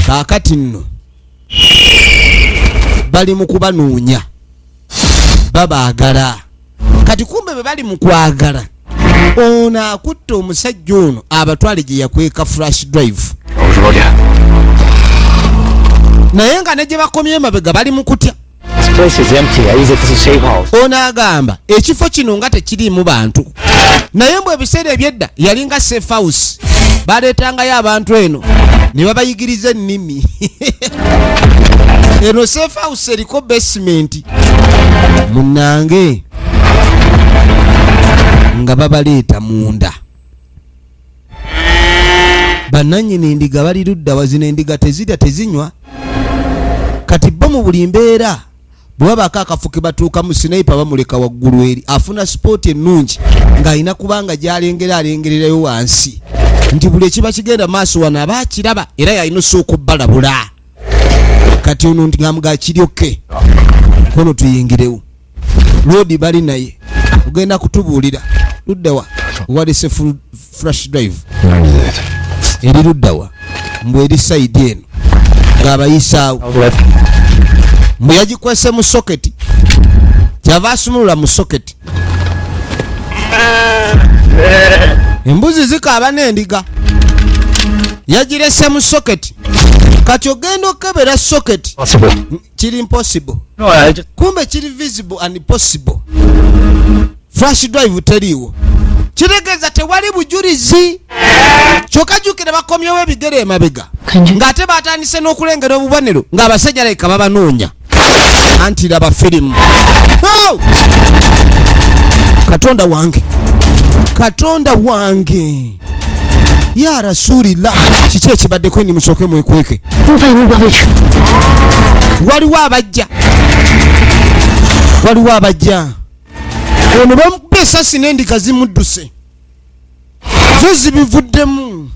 Kaakati nno bali mu kubanoonya, babaagala. Kati kumbe bwe bali mu kwagala ono akutta omusajja ono abatwale gye yakweka flash drive. 50多点， Naye nga ne gye bakomye emabega bali mu kutya. This place is empty. I use it as a safe house. Ono agamba ekifo kino nga tekiriimu bantu, naye mbw ebiseera ebyedda yalinga safe house, baleetangayo abantu eno ne babayigiriza ennimi. Eno safe house eriko basement munange nga babaleeta munda. Bannannyini endiga bali ludda wazino, endiga tezirya, tezinywa. Kati bo mu buli mbeera bwe babaako akafo ke batuukamu, sniper bamuleka waggulu eri afuna spot ennungi ng'alina kubanga gy'alengera, alengererayo wansi. Nti buli ekiba kigenda maaso wano aba akiraba era yalina osooka obbalabula. Kati ono nti ng'amugaa kiryokke kono tuyingirewo. Lodi bali naye ogenda kutubuulira luddawa walese flash drive eri luddawa mbu eri sayidi eno ng'abayisaawo mbu yagikwese mu soketi kyava asumulula mu soketi. Embuzi zikaaba n'endiga yagirese mu soketi. Kati ogenda okebera soketi kiri impossible, kumbe kiri visible and possible. Flash drive teriiwo, kitegeeza tewali bujulizi. Kyokka jjukira bakomyewo ebigere emabega ng'ate batandise n'okulengera obubonero ng'abasajja leka babanoonya. Anti laba firimu. Oh! Katonda wange, Katonda wange, ya Rasulillah, kiki ekibaddeko? Ni musooke mwekweke. Waliwo abajja, waliwo abajja. Ono bamukuba esasi n'endiga zimudduse, zo zibivuddemu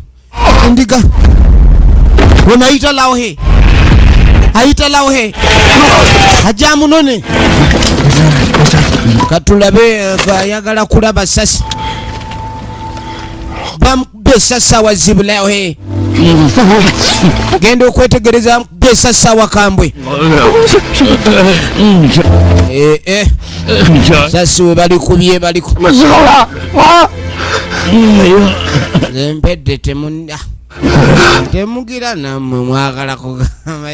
endiga. Ono ayita lawhe, ayita lawhe ajja munone. Katulabe ayagala kulaba sasi. Bamukuba esasi awazibu. Lawhe genda okwetegereza, bamukuba esasi awakambwe. Sasi we balikubye baliku empedde temunda temugira nammwe mwagala kugamba.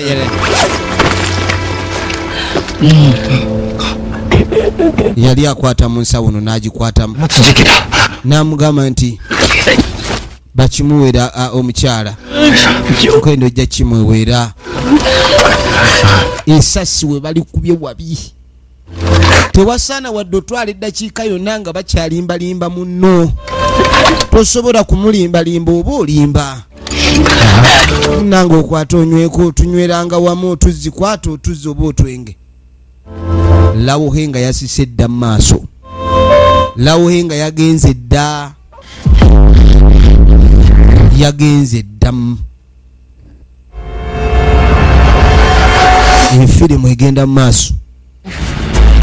Yali akwata mu nsawo no n'agikwatamu n'amugamba nti bakimuwera omukyala okwenda ojja kimwewera. Esasi we balikubye wabi, tewasaana wadde otwala eddakiika yonna nga bakyalimbalimba munno. Tosobola kumulimbalimba oba olimba nange okwata onyweko otunyweranga wamu otuzzi kwata otuzzi oba otwenge. Lawuhe nga yasise dda mu maaso, lawuhe nga yagenze dda, yagenze dda. Efirimu egenda mu maaso.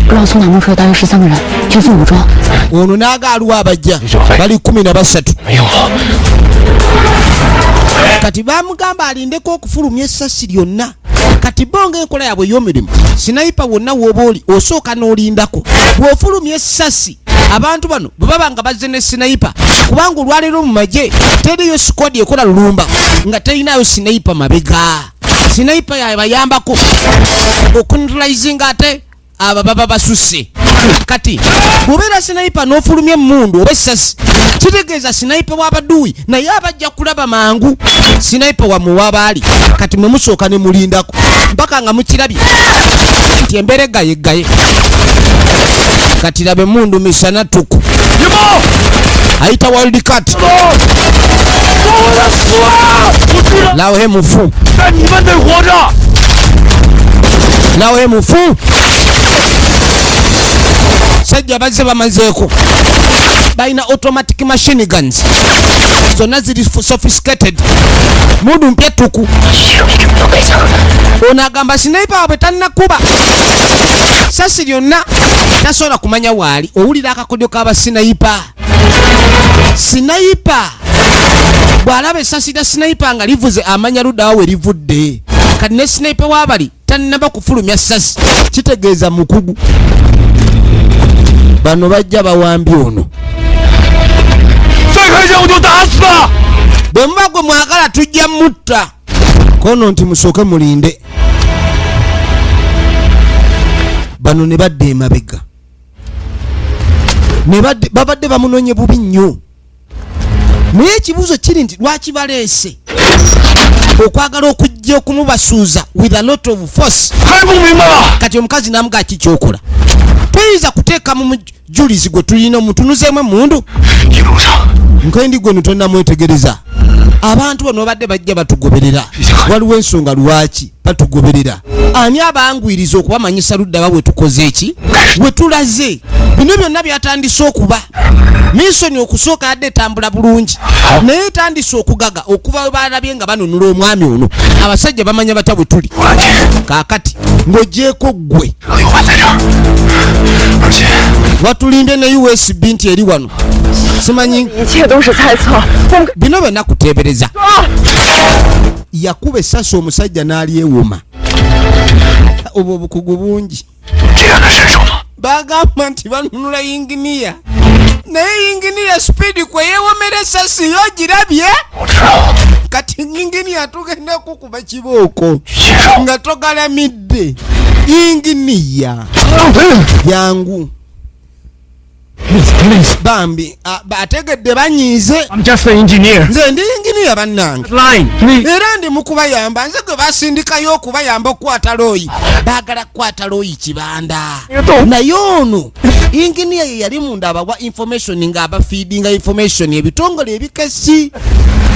不知道从哪摸出来大约13个人，全副武装。 Ono n'aga aliwo abajja bali 13. Kati bamugamba alindeko okufulumya essasi lyonna. Kati bo ng'enkola yaabwe ey'omirimu, sniper wonna w'oba oli osooka n'olindako bw'ofulumya essasi. Abantu bano bwe baba nga bazze ne sniper, kubanga olwaleero mu magye teriyo squad ekola lulumba nga terinayo sniper mabega. Sniper yabayambako okuneutralizinga ate aba baba basusse. Kati bw'obeera sniper n'ofulumya emmundu oba essasi, kitegeeza sniper w'abaduwi naye abajja kulaba mangu sniper wammwe w'abaali. Kati mwe musooka ne mulindako mpaka nga mukirabye nti embeera egayeggaye. Kati laba emmundu misana ttuku ayita wild cat. Lawe mufu, lawe mufu. Sajja bazze bamazeeko, balina automatic machine guns zonna ziri sophisticated, mundu mpya ttuku. Ono agamba sniper waabwe tannakuba sasi lyonna tasobola kumanya waali. Owulira akakodyo k'abasniper. Sniper bw'alaba essasi lya sniper nga livuze amanya luddawa we livudde. Kati ne sniper w'abali tannaba kufulumya sasi, kitegeeza mukugu. Bano bajja bawambye ono. Bwe muba gwe mwagala tujja mutta. Kono nti musooke mulinde. Bano ne badda emabega, babadde bamunonye bubi nnyo. Naye ekibuuzo kiri nti lwaki baleese okwagala okujja okumubasuuza with a lot of force? Kati omukazi n'amugaa kikyokola toyinza kuteeka mu mujulizi gwe tulina omutunuzeemu emmundu nkendi gwe tonamwetegereza. Abantu bano babadde bajja batugoberera, waliwo ensonga lwaki batugoberera. Ani abangwiriza okubamanyisa ludda wa we tukoze eki we tulaze? Bino byonna byatandise okuba mission. Okusooka yadde etambula bulungi, naye etandise okugaga okuva we balabye nga banunula omwami ono. Abasajja bamanya batya bwe tuli kaakati. Ng'ogyeko ggwe 六万在这儿，而且 watulimbye ne USB nti eri wano, simanyi. 一切都是猜测，我们 Bino byonna kuteebereza. Yakuba essasi omusajja n'alyewoma. Obwo obukugu bungi. 这样的身手吗？ Bagamba nti banunula yinginiya, naye yinginiya speed kwe yeewomera essasi yo girabye. 我知道， Kati yinginiya tugenda kukuba kibooko 先生， nga togalamidde. Yinginiya yangu bambi ategedde banyiize. I'm just an engineer. Nze ndi yinginiya bannange. Line, please. Era ndi mukubayamba, nze gwe basindikayo okubayamba okukwata looyi. Baagala kukwata looyi kibanda, naye ono inginiya ye yali munda abawa information ng'abafeedinga information ebitongole ebikesi,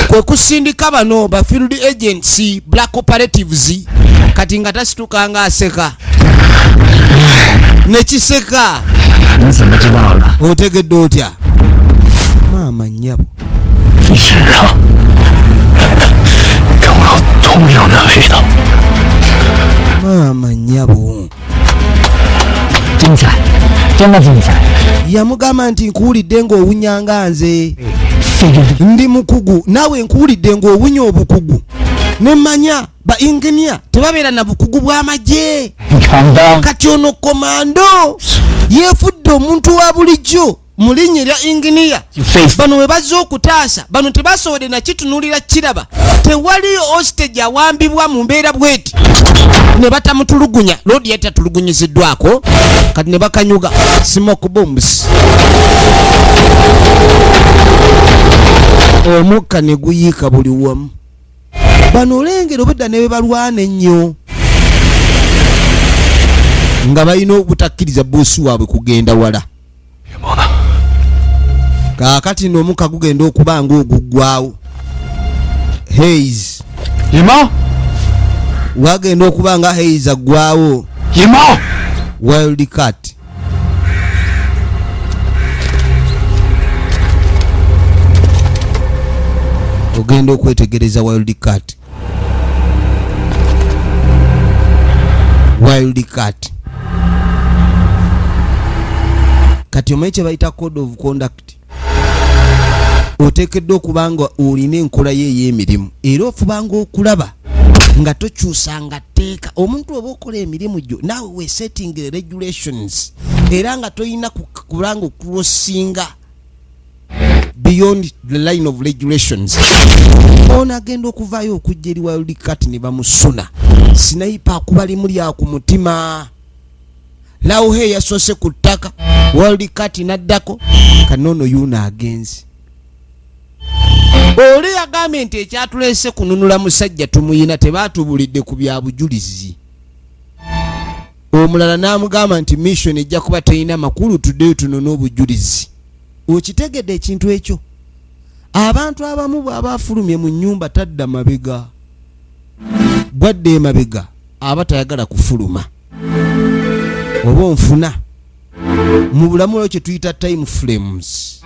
kwe kusindika bano ba field agents, black operatives. Kati nga tasituka nga aseka nekiseka. 你怎么知道的？ Otegedde otya, maama nnyabo? 你身上跟我同样的味道。 Maama nnyabo. 精彩，真的精彩。 Yamugamba nti nkuwulidde ng'owunyanga nze 费力 ndi mukugu, naawe nkuwulidde ng'owunya obukugu, nemmanya ba inginiya tebabeera na bukugu bw'amagye. 敢当。 Kati ono komando yeefudde omuntu wa bulijjo mu linnya erya inginiya. Face Bano we bazze okutaasa bano tebasobodde nakitunuulira kiraba. Tewaliyo hostage awambibwa mu mbeera bweti ne batamutulugunya. Loodi yali tatulugunyiziddwako, kati ne bakanyuga smoke bombs, omukka ne guyiika buli wamu. Bano olengera obedda ne bebalwana ennyo nga balina obutakkiriza boss waabwe kugenda wala. Kaakati n'omukka gugenda okuba nga oguggwawo haze. 野猫， Wagenda okuba nga haze aggwawo. 野猫， Wild cat ogenda okwetegereza. Wild cat, wild cat. Kati omanyi kye bayita code of conduct? Oteekeddwa okuba nga olina enkola ye ey'emirimu, era ofubanga okulaba nga tokyusanga tteeka. Omuntu oba okola emirimu gyo naawe wesetting regulations, era nga toyina kubanga ocrossinga beyond the line of regulations. Ono agenda okuvaayo okujja eri wild cat ne bamusuna sniper, akuba limu lya ku mutima. Lawhe yasoose ku ttaka, wild cat n'addako. Kanono yuno agenze. Oli yagambye nti ekyatuleese kununula musajja tumuyina, tebaatubulidde ku bya bujulizi. Omulala n'amugamba nti mission ejja kuba terina makulu, tuddeyo tunone obujulizi. Okitegedde ekintu ekyo? Abantu abamu bw'aba afulumye mu nnyumba tadda mabega, bwadda emabega aba tayagala kufuluma. Oba onfuna mu bulamu olwo kye tuyita time frames,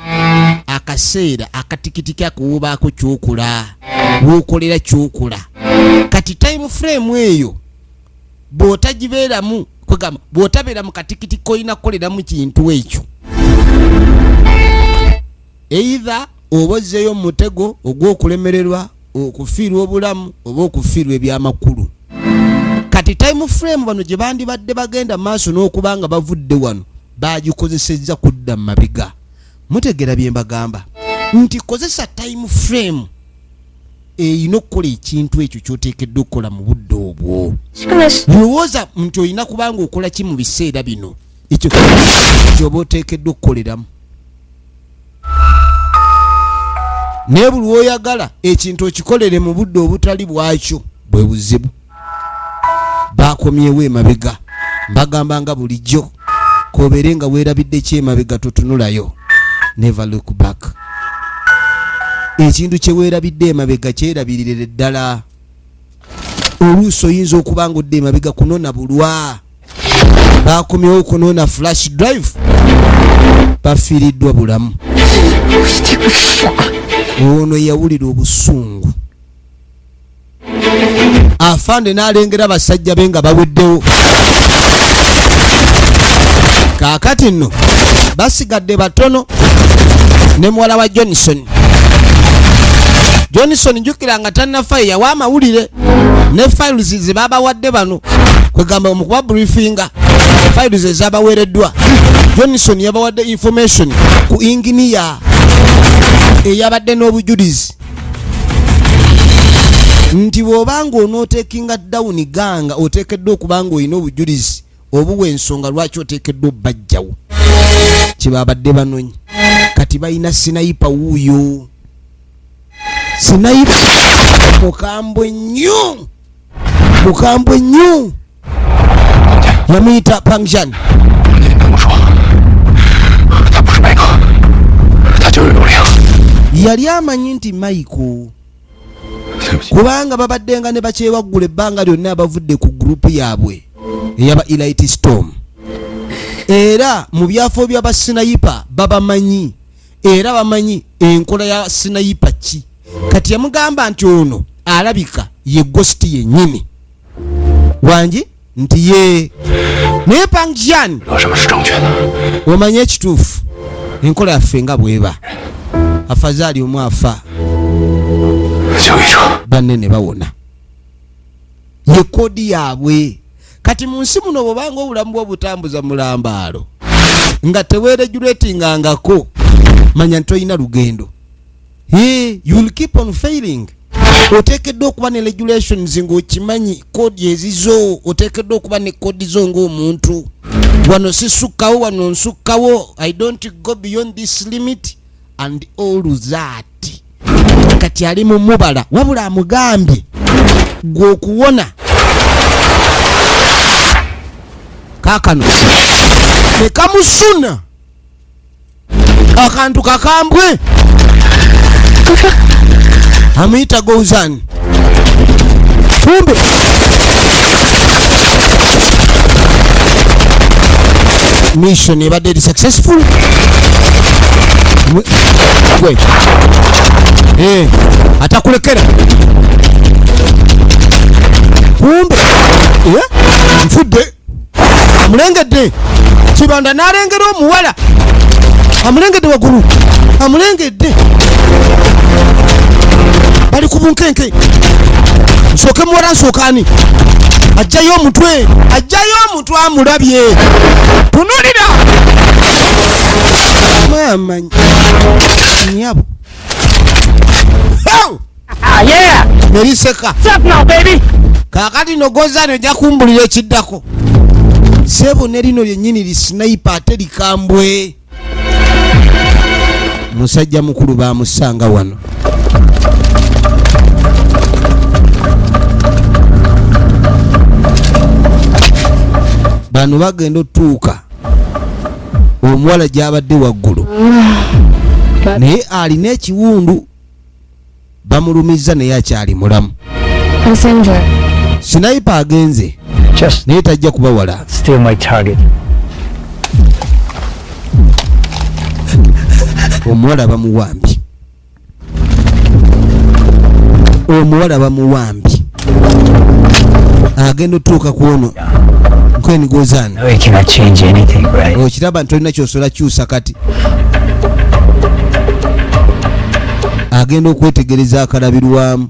akaseera akatikitiki akuwubaako kyokola, wokolera kyokola. Kati time frame eyo bw'otagibeeramu, kwegamba bw'otabeera mu katikiti koyina kukoleramu kintu ekyo, either oba ozzeeyo mu mutego ogw'okulemererwa, okufiirwa obulamu oba okufiirwa ebyamakulu. Kati time frame bano gye bandibadde bagenda maaso n'okuba nga bavudde wano bagikozesezza kudda mu mabega. Mutegera bye mbagamba nti kozesa time frame erina okukola ekintu ekyo kyoteekeddwa okukola mu budde obwo. Lowooza nti olina kubanga okola ki mu biseera bino, ekyo kyoba oteekeddwa okukoleramu. Naye buli lwoyagala ekintu okikolere mu budde obutali bwakyo, bwe buzibu. Bakomyewo emabega. Mbagamba nga bulijjo, kobeere nga weerabidde ki emabega, totunulayo. Never look back. Ekintu kye weerabidde emabega kyerabirire ddala. Oluusi oyinza okuba nga odda emabega kunona bulwa. Bakomyewo kunona flash drive. Bafiiriddwa bulamu. Ono yawulira obusungu, afande n'alengera basajja be nga baweddewo. Kaakati nno basigadde batono ne muwala wa Johnson. Johnson, jjukira nga tannafa, yawa amawulire ne files ze babawadde bano, kwegamba mu kuba briefinga files ezabaweereddwa. Johnson yabawadde information ku inginiya eyabadde n'obujulizi nti bw'obanga onootakinga down gang, oteekeddwa okuba nga olina obujulizi obuwa ensonga lwaki oteekeddwa obbajjawo. Kyebabadde banonyi kati balina sniper. Wuuyo sniper, mukambwe nnyo, mukambwe nnyo, yamuyita Pangjan. 你跟我说，他不是麦克，他就是刘玲。 Yali amanyi nti Michael, 对不起， kubanga babaddenga ne bakyewaggula ebbanga lyonna abavudde ku gurupu yaabwe eyaba Elite Storm, era mu byafo by'aba sniper babamanyi, era bamanyi enkola ya sniper ki. Kati yamugamba nti ono alabika ye Ghost yennyini wangi nti ye, naye Pangjan, 说什么是正确的？ omanye ekituufu, enkola yaffe nga bweba, afazaali omu afa, 就一车。 banne ne bawona, ye code yaabwe. Kati mu nsi muno, bwobanga obulamu bwobutambuza mulambaalo nga teweregulatingangako, manya nti olina lugendo. Hey, you will keep on failing. Oteekeddwa okuba ne regulations ng'okimanyi code ezizo, oteekeddwa okuba ne code zo ng'omuntu. Wano sisukkawo, wano nsukkawo, I don't go beyond this limit and all that. Kati ali mu mubala, wabula amugambye gwe okuwona kaakano ne kamusuna akantu kakambwe, amuyita Gouzan. Kumbe mission ebadde eri successful. Gwe atakulekera kumbe nfudde. Amulengedde Kibanda n'alengera omuwala, amulengedde waggulu, amulengedde, bali ku bunkenke. Nsooke muwala, nsookaani? Ajjayo omutwe, ajjayo omutwe, amulabye. Tunulira maama nyabo. Neriseka. Kaakati nogozani ojja kumbulira ekiddako, sebo. Ne lino lyennyini li sniper ate likambwe. Musajja mukulu bamusanga wano. Bano bagenda otuuka omuwala gyabadde waggulu, naye alina ekiwundu, bamulumiza naye akyali mulamu. Passenger. Sniper agenze Just naye tajja kubawala. steal my target. Omuwala bamuwambye, omuwala bamuwambye. Agenda otuuka ku ono nkwenigozana. No, you cannot change anything, right? Okiraba nti olina kyosobola kyusa. Kati agenda okwetegereza akalabirwamu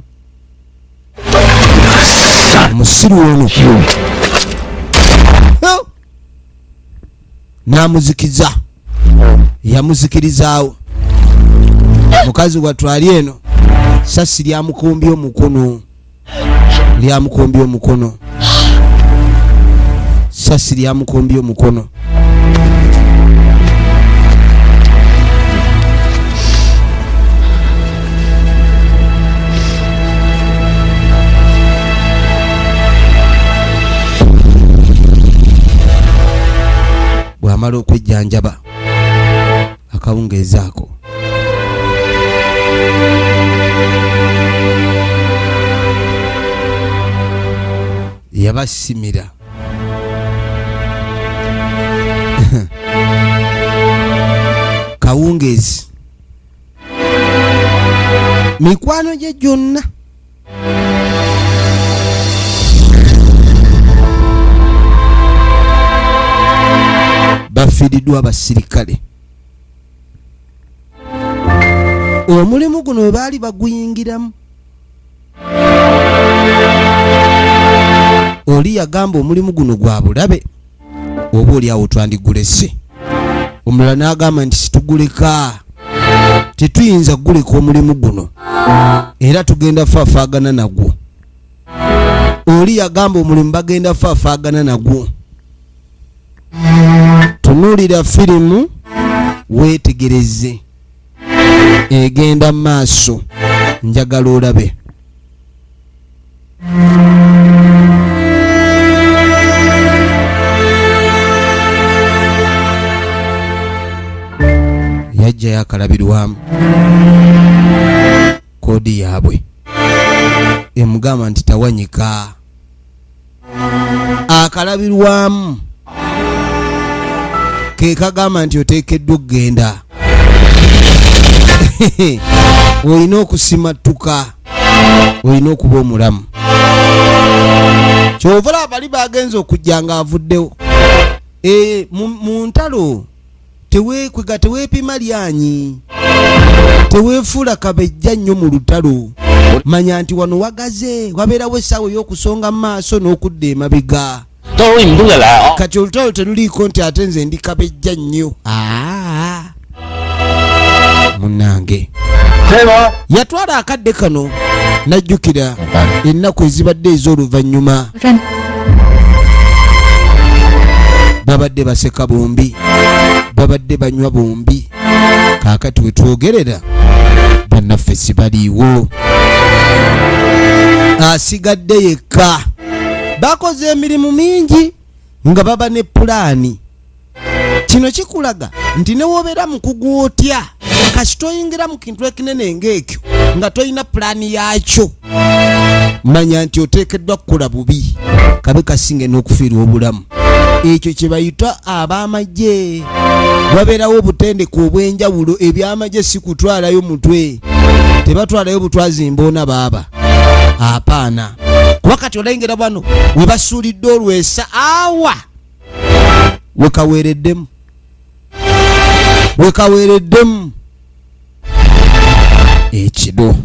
omusiru ono. Oh! N'amuzikiza, yamuzikirizaawo. Mukazi wattu ali eno, sasi lyamukumbye omukono, lyamukumbye omukono, sasi lyamukumbye omukono. Bw'amala okwejjanjaba akawungeezaako, yabasimira. Kawungeezi mikwano gye gyonna bafiiriddwa abasirikale. Omulimu guno we baali baguyingiramu, oli yagamba omulimu guno gwa bulabe, oba oli awo twandigulese. Omulala n'agamba nti situguleka, tetuyinza kuguleka omulimu guno, era tugenda faafaagana nagwo. Oli yagamba omulimu bagenda faafaagana nagwo. Tunuulira firimu weetegereze egenda maaso, njagala olabe. Yajjayo akalabirwamu koodi yaabwe emugamba nti tawanyika. Akalabirwamu ke kagamba nti oteekeddwa okugenda, olina okusimattuka, olina okuba omulamu. Kyova olaba bali bagenze okujja ng'avuddewo. Mu ntalo teweekwega, teweepima lyanyi, teweefuula kabejja nnyo mu lutalo. Manya nti wano wagaze, wabeerawo essaawa ey'okusonga mu maaso n'okudda emabega. Kati olutalo teruliiko nti ate nze ndi kabejja nnyo. Munnange yatwala akadde kano n'ajjukira ennaku ezibadde ez'oluvannyuma. Babadde baseka bombi, babadde banywa bombi. Kaakati we twogerera bannaffe sibaliiwo, asigadde yekka. Bakoze emirimu mingi nga baba ne pulaani. Kino kikulaga nti ne w'obeera mukugu otya, kasita oyingira mu kintu ekinene ng'ekyo nga tolina pulaani yaakyo, manya nti oteekeddwa kukola bubi, kabe kasinge n'okufiirwa obulamu. Ekyo kye bayita ab'amagye. Wabeerawo obutendeke obw'enjawulo. Ebyamagye si kutwalayo mutwe, tebatwalayo butwazi mboona baaba apaana. Kuba kati olengera bano we basuulidde olwesa awa wekaweereddemu, wekaweereddemu ekiro.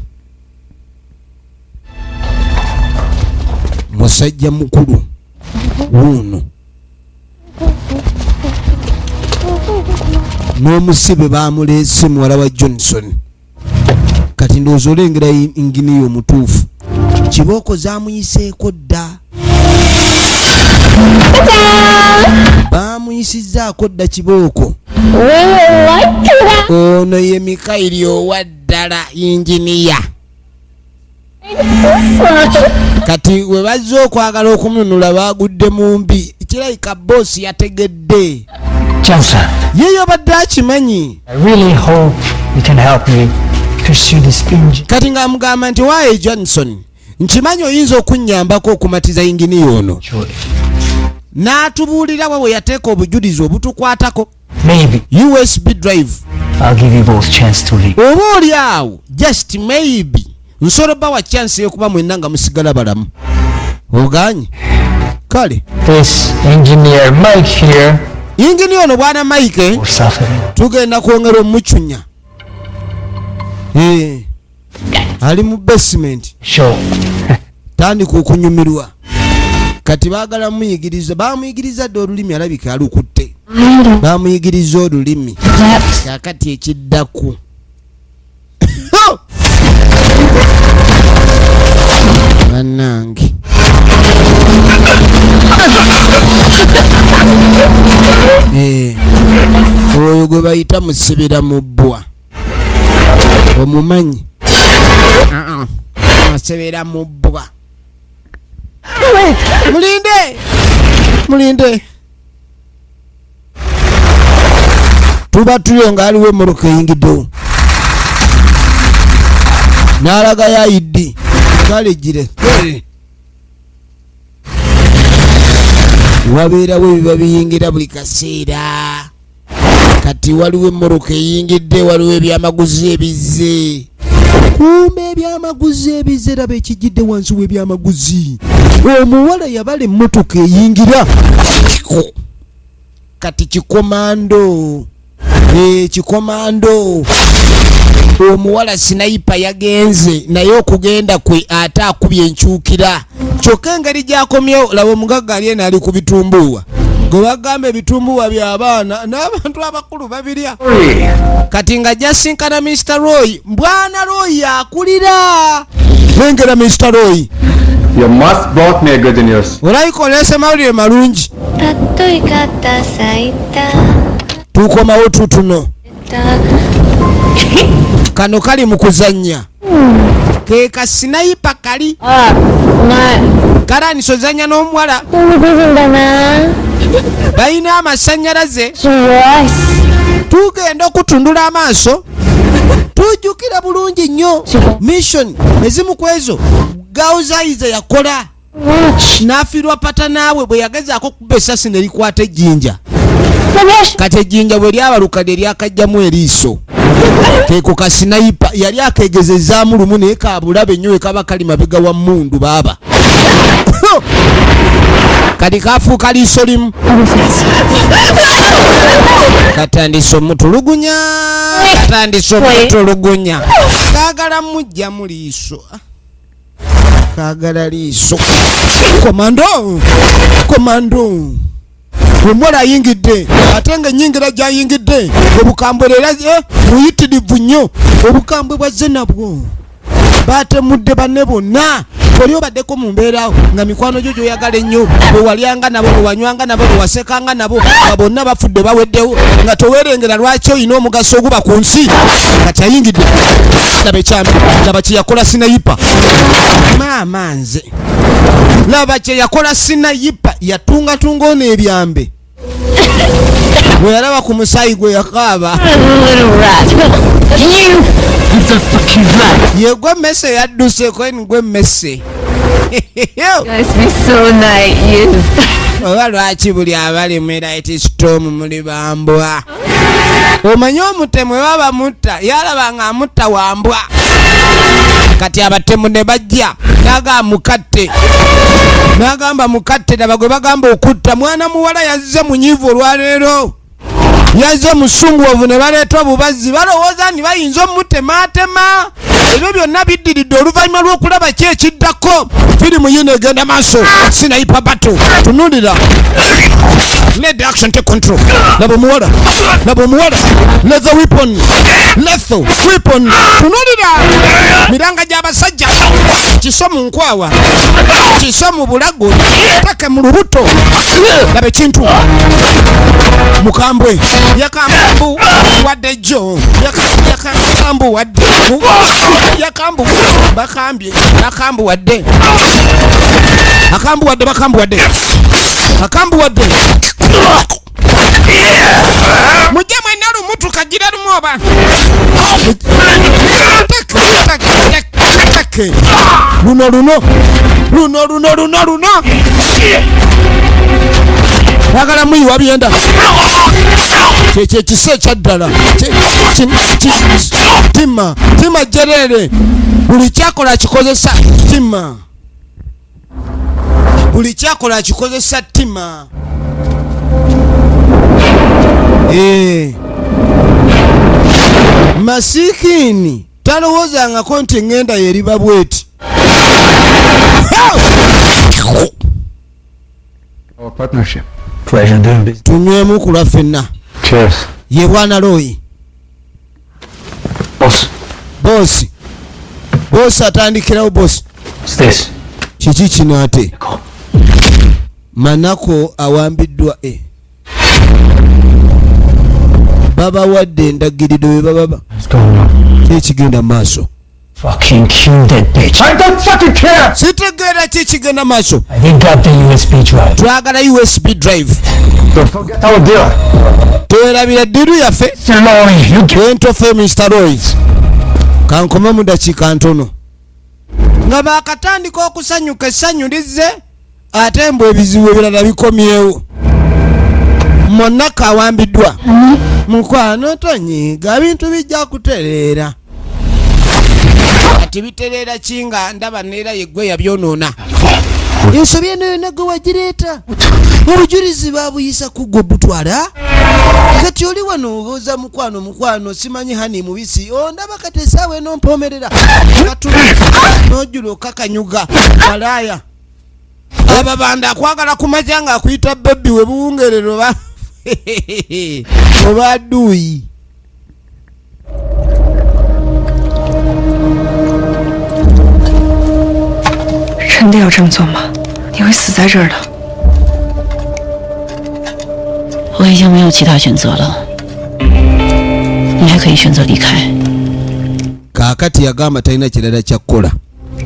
Musajja mukulu wuuno n'omusibe bamuleese, muwala wa Johnson. Kati ndowooza olengera inginiya omutuufu, kibooko zamuyiseeko dda, bamuyisizzaako dda kibooko. Ono ye Mikayiri owa ddala inginiya. Kati we bazze okwagala okumununula baagudde mu mbi. Kirabika boosi yategedde. Johnson, ye yabadde akimanyi. I really hope you can help me pursue this engine. Kati ng'amugamba nti waaye Johnson, nkimanyi oyinza okunnyambako okumatiza yinginiya ono. Sure. N'atubuulira wa we yateeka obujulizi obutukwatako. Maybe. USB drive. I'll give you both chance to leave. Oba oli awo, just maybe nsobola bawa chance y'okuba mwenna nga musigala balamu. Oganye? Kale. This engineer Mike here. Yinginiya ono bwana Mike, We're suffering. tugenda kwongera omucunya. Ali mu basement. Sure. Tandika okunyumirwa. Kati baagala muyigiriza, bamuyigiriza dda olulimi, alabika alukutte. Bamuyigiriza olulimi. Kaakati ekiddaku. Bannange. Oyo gwe bayita musibira mu bbwa. Omumanyi? Musibira mu bbwa. Mulinde! Mulinde! Tuba tuyo nga aliwo emmotoka eyingiddewo. N'alaga ya ID. Kale gire. Wabeerawo ebiba biyingira buli kaseera. Kati waliwo emmoroka eyingidde, waliwo ebyamaguzi ebizze. Kuuma ebyamaguzi ebizze, raba ekijjidde wansi w'ebyamaguzi. Omuwala yabala emmotoka eyingira. Kati kikomando, kikomando. Omuwala sniper yagenze naye okugenda kwe ate akubye enkyukira. Kyokka engeri gy'akomyewo, laba omugagga ali eno ali ku bitumbuuwa. Gwe bagamba ebitumbuuwa by'abaana n'abantu abakulu babirya. Kati nga jasinkana Mr. Roy, Bwana Roy akulira. Lengera Mr. Roy. You must brought me a good news. Olabika oleese mawulire malungi. たっとい肩咲いた Tukomawo tutuno. Kano kali mu kuzannya. Ke ka sniper kali. あうまい Kalanisa ozannya n'omuwala. 美人だな Balina amasannyalaze. すごい Tugenda okutundula amaaso. Tujjukira bulungi nnyo mission ezimu ku ezo Gauzayiza yakola n'afiirwa patanaawe bwe yagezaako okuba essasi ne likwata ejjinja. Kati ejjinja bwe lyabaluka lye lyakajjamu eriiso. Keeko ka sniper yali akegezezaamu lumu naye kabulabe nnyo we kaba kali mabega wa mmundu baaba. Kati kafuuka liiso limu. Katandise omutulugunya, katandise omutulugunya. Kaagala mujjamu liiso. Kaagala liiso. Komando, komando. Omuwala ayingidde ate nga ennyingira gy'ayingidde obukambwe era buyitirivu nnyo. Obukambwe bwazze nabwo batemudde banne bonna. Oli obaddeko mu mbeera nga mikwano gyo gy'oyagala ennyo, bwe walyanga nabo, bwe wanywanga nabo, bwe wasekanga nabo, nga bonna bafudde baweddewo, nga toweerengera lwaki olina omugaso oguba ku nsi. Kati ayingidde, laba ekyambe, laba kye yakola sniper. Maama nze, laba kye yakola sniper. Yatungatunga ono ebyambe. Bwe yalaba ku musaayi gwe yakaaba. Yegwe emmese yadduseko, gwe emmese. Oba lwaki buli abali mu Light Storm muli bambwa? Omanyi omutemu baba mutta, yalaba nga amutta wambwa. Kati abatemu ne bajja, n'agamba mukatte. N'agamba mukatte, laba gwe bagamba okutta. Mwana muwala yazze munyiivu olwaleero. Yazze musunguwavu ne baleeta obubazzi. Balowooza nti bayinza omutemaatema. Ebyo byonna biddiridde oluvannyuma lw'okulaba ki ekiddako. Firimu yino egenda maaso. Sniper battle. Tunuulira. Let the action take control. Laba omuwala. Laba omuwala. Lethal weapon. Lethal weapon. Tunuulira. Miranga gy'abasajja. Kiso mu nkwawa. Kiso mu bulago. Take mu lubuto. Laba ekintu. Mukambwe. Yakambu wadde jjo. Yakambu wadde. Yakambu bakambye. Bakambu wadde. Akambu wadde, bakambu wadde. Akambu wadde. Mujje mwenna lumu tukagira lumu oba. Luno luno. Luno luno luno luno. Bagala muyiwa byenda. Kyekyo ekisa ekyaddala. Tima, tima jerere. Buli kyakola kikozesa tima. Buli kyakola kikozesa tima. Masikini talowoozangako nti eŋŋenda yeriba bweti. Our partnership. Pleasure doing business. Tunywemu ku lwa ffenna. Cheers. Ye Bwana Roy. Boss. Boss. Boss atandikirawo boss. What's this? Kiki kino ate? Manako awambiddwa e. Babawadde endagiriro bwe bababa. What's going on? Ki ekigenda mu maaso? Fucking kill that bitch. I don't fucking care. Sitegeera ki ekigenda maaso. I think got the USB drive. Twagala USB drive. Don't forget our deal. Twerabira ddiiru yaffe. Mr. Roy, you get Entofe Mr. Roy. Kankome mu dakiika ntono. Nga baakatandika okusanyuka essanyu lizze, ate mbu ebizibu ebirala bikomyewo. Monaka awambiddwa. Mukwano tonyiiga, bintu bijja kutereera. Kati bitereera kinga ndaba neera yeggwe yabyonoona. Ensobi eno yonna gwe wagireeta. Obujulizi baabuyisa ku gwe butwala. Kati oli wano obuuza mukwano mukwano simanyi hani mubisi. Ondaba kati essaawa eno mpoomerera. N'ojjula okakanyuga malaaya. Ababanda akwagala kumajja nga akuyita bebbi we buwungerero oba oba dduuyi. 真的要这么做吗？你会死在这儿的。我已经没有其他选择了，你还可以选择离开。 Kaakati yagamba talina kirala kya kukola.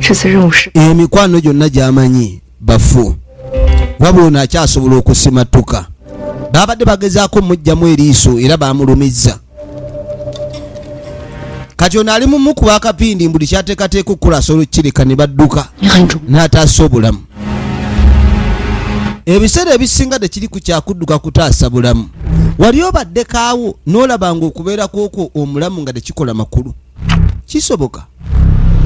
这次任务是 Emikwano gyonna gy'amanyi bafu, wabula ono akyasobola okusimattuka. Babadde bagezaako mujjamu eriiso era bamulumizza. Kati ono ali mumukuba akapindi buli kyateekateeka okukola asobola okukireka ne badduka n'ataasa obulamu. Ebiseera ebisinga tekiri ku kyakudduka kutaasa bulamu. Wali obadde kaawo n'olaba ng'okubeera kwokwo omulamu nga tekikola makulu. Kisoboka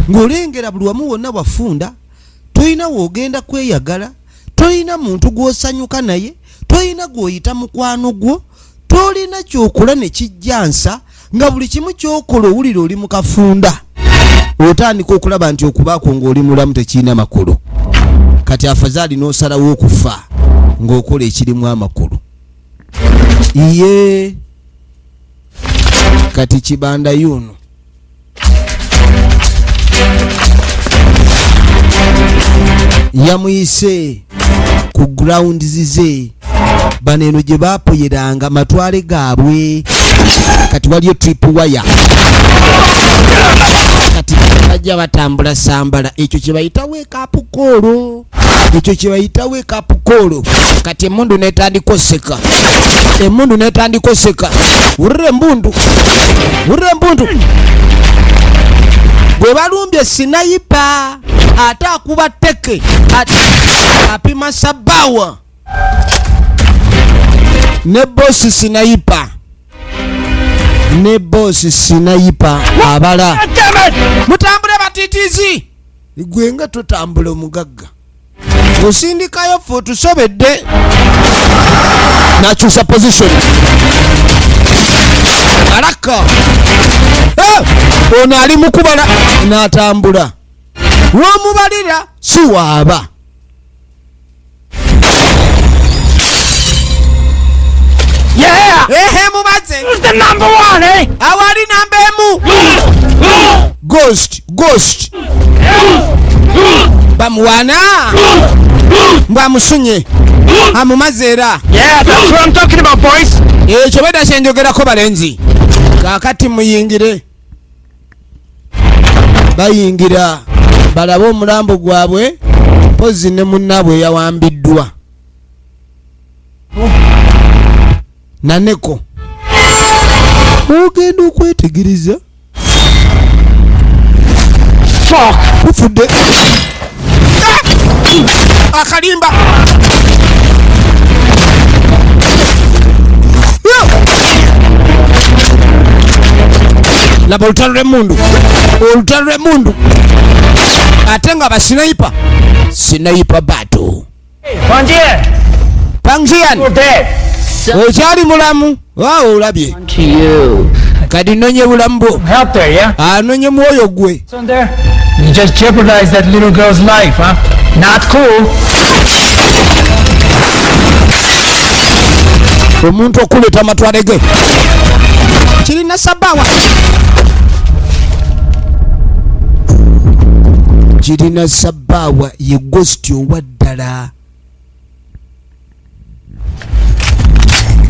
ng'olengera buli wamu wonna wafunda, tolina w'ogenda kweyagala, tolina muntu gw'osanyuka naye, tolina gw'oyita mukwano gwo, tolina ky'okola ne kijjansa, nga buli kimu ky'okola owulira oli mu kafunda. Otandika okulaba nti okubaako ng'oli mulamu tekirina makulu. Kati afazaali n'osalawo okufa ng'okola ekirimu amakulu. Iye kati kibanda yuno yamuyise ku ground zize bano eno gye baapoyeranga matwale gaabwe. Kati waliyo trip wire. Kati bajja batambula sambala, ekyo kye bayita wake up call. Ekyo kye bayita wake up call. Kati emundu n'etandika oseka, emundu n'etandika oseka. Wulira embundu, wulira embundu. Bwe balumbye sniper ate akuba tteke, apima sabawa ne bosi sniper, ne bosi sniper abala. Mutambule batitizi, gwe nga totambula omugagga osindikayo ffe otusobedde. N'akyusa position alaka ono ali mukubala n'atambula w'omubalira si waaba. Ehe mubaze awali namba emu. Ghost ghost bamuwana mbwamusunye amumaze era. Ekyo bwedda kyenjogerako balenzi. Kaakati muyingire. Bayingira balabe omulambo gwabwe mpozi ne munnaabwe eyawambiddwa Naneko. Ogenda okwetegereza ufudde akalimba. Laba olutalo lw'emmundu, olutalo lw'emmundu, ate nga basniper sniper battle. Pangjian okyali mulamu? Waawo olabye kati nonye bulamu bwo, anonye mwoyo gwe. You just jeopardized that little girl's life, huh? Not cool. Omuntu okuleeta amatwale ge kirina sabawa, kirina sabawa ye ghost owa ddala,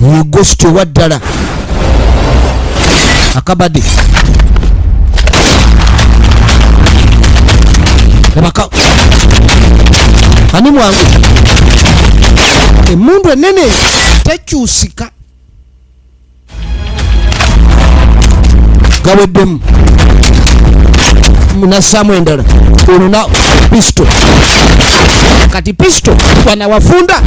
ye ghost owa ddala. Akabadde labaka ani mwangu, emundu enene tekyusika. Gaweddemu munassaamu endala ono na pisto. Kati pisto wanawafunda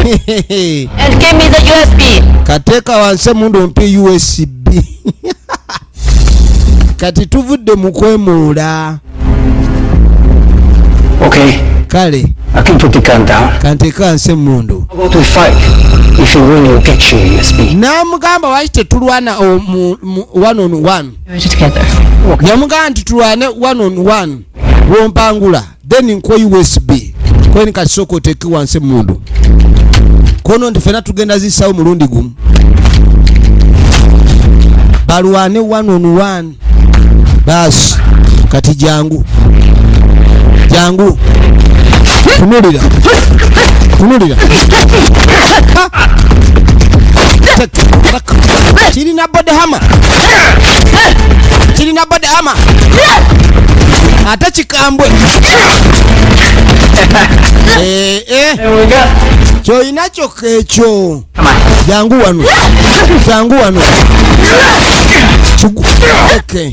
And give me the USB. Kateeka wansi emundu ompe USB. Kati tuvudde mu kwemuula. Okay, Kale I can put the gun down. kanteeka wansi emundu. How about we fight? If you win, you'll get your USB. N'amugamba waki tetulwana one on one. Do it together. Yamugamba nti tulwane one on one, wompangula then nkuwa USB. Kweni kati sooka oteeke wansi emundu kono nti fena tugenda zissawo mulundi gumu balwane one on one. Basi kati jangu jangu, tunulira tunulira. Kirina body hammer, kirina body hammer ate kikambwe. Kyoyina kyokka ekyo. Jangu wano, jangu wano. Okay.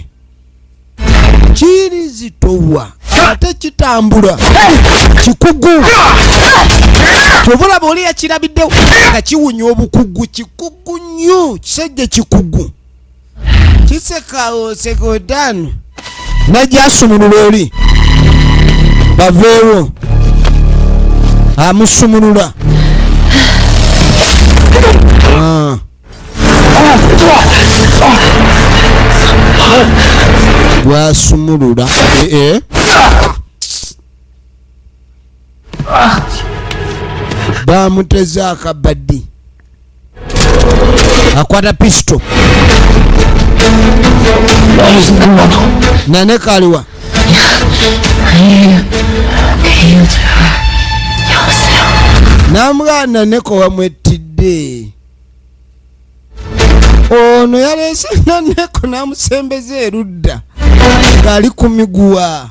Kiri zitowa ate kitambula kikugu. Kyovulaba oli yakirabiddewo nga kiwunya obukugu. Kikugu nnyo, kisajja kikugu. Kiseka oseka otaano najja asumulula oli baveewo, amusumulula. Bwasumulula bamuteze akabaddi, akwata pisto nane kaliwa namugana naneko wamwetidde. Ono yaleese naneko n'amusembeza erudda ng'ali ku miguwa.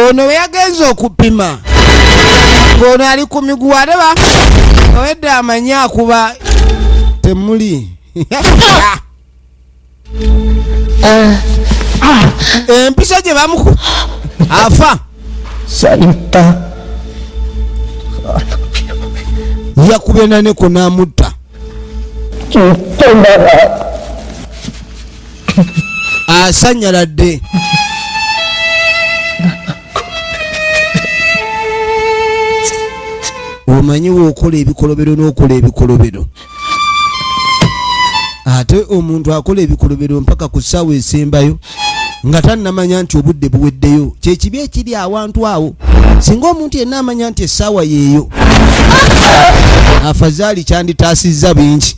Ono we yagenze okupima ng'ono ali ku miguwa, alaba owedde amanyi akuba temuli. Empisa gye bamuku afa. Yakubye naneko n'amutta. Asanyaladde. Omanyi w'okola ebikolobero n'okola ebikolobero, ate omuntu akola ebikolobero mpaka ku ssaawa esembayo nga tannamanya nti obudde buweddeyo. Kyekibi ekiri awantu awo. Singa omuntu yenna amanya nti essaawa yeeyo, afazaali kyanditaasizza bingi.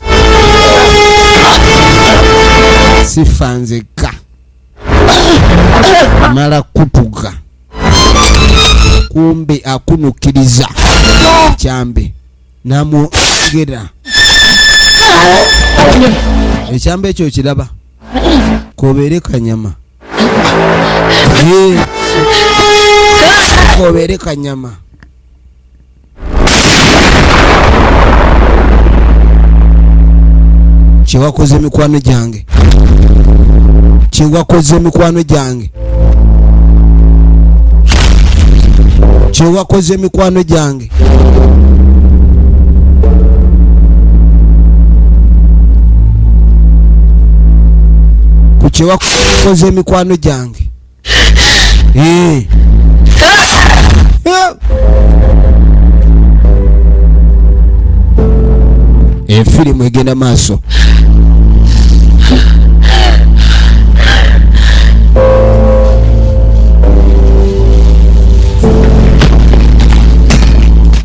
Sifa nzekka mala kutuga, kumbe akunukiriza kyambe namwogera. Ekyambe ekyo kiraba kobeere kanyama, kobeere kanyama. Kyewakoze mikwano gyange, kyewakoze mikwano gyange, kyewakoze mikwano gyange. Ku kyewakoze mikwano gyange. Efirimu egenda maaso.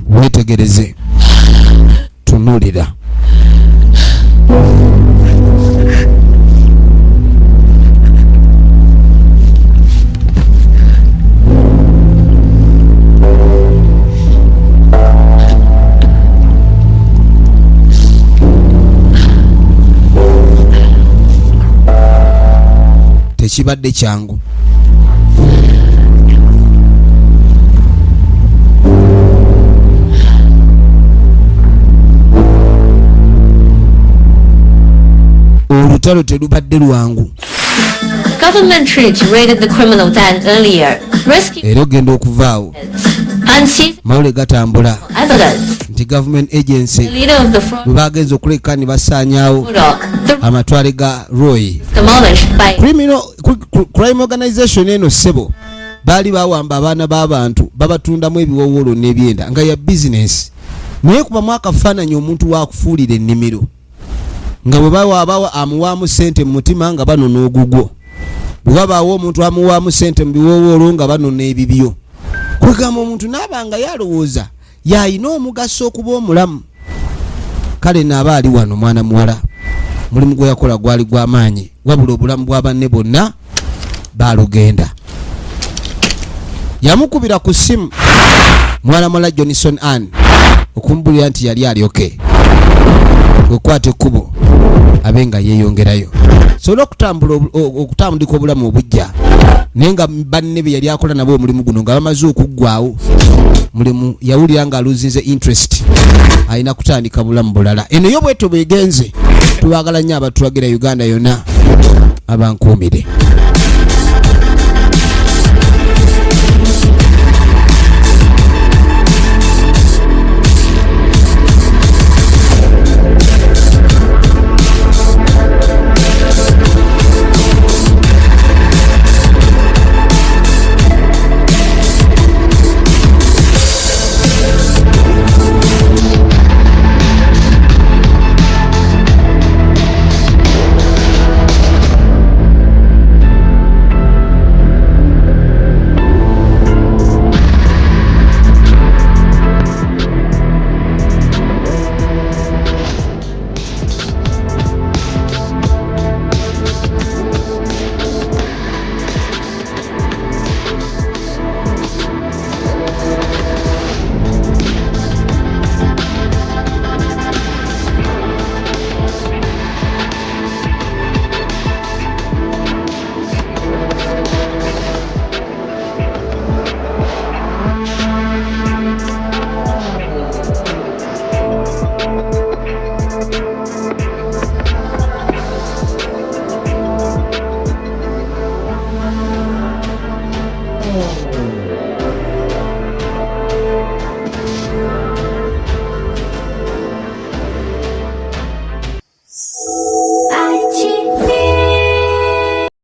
Wetegereze, tunulira. Tekibadde kyangu. Olutalo telubadde lwangu. Government troops raided the criminal den earlier. Rescue Era ogenda okuvaawo and seized mawule gatambula evidence. Nti government agency The leader of the fraud bwe bagenza okuleka ne basaanyaawo Murdoch, the amatwale ga Roy. demolished by Criminal crime organization eno, ssebo, baali bawamba abaana b'abantu, babatundamu ebiwowolo n'ebyenda nga ya bizinesi. Naye kubamu akafaananyi omuntu wakufuulira ennimiro nga bwe bawa amuwaamu sente mu mutima nga banona ogugwo, bwe wabaawo omuntu amuwaamu sente mu biwoowoolo nga banona ebibyo. Kwegamba omuntu naaba nga yalowooza yayina omugaso okuba omulamu. Kale naaba ali wano, mwana muwala, mulimu gwe yakola gwali gw'amaanyi, wabula obulamu bwa banne bonna balugenda. Yamukubira ku ssimu mwana muwala Johnson Ann okumubulira nti yali alyoke okwata ekkubo abe nga yeeyongerayo sobole okutambula okutandika obulamu obujja, naye nga banne be yali akola nabo omulimu guno nga bamaze okuggwawo mulimu. Yawulira nga aluzinze interest, alina kutandika bulamu bulala. Eno yo bwetyo bwegenze. Tubagala nnyo abatulagira Uganda yonna, abankuumire.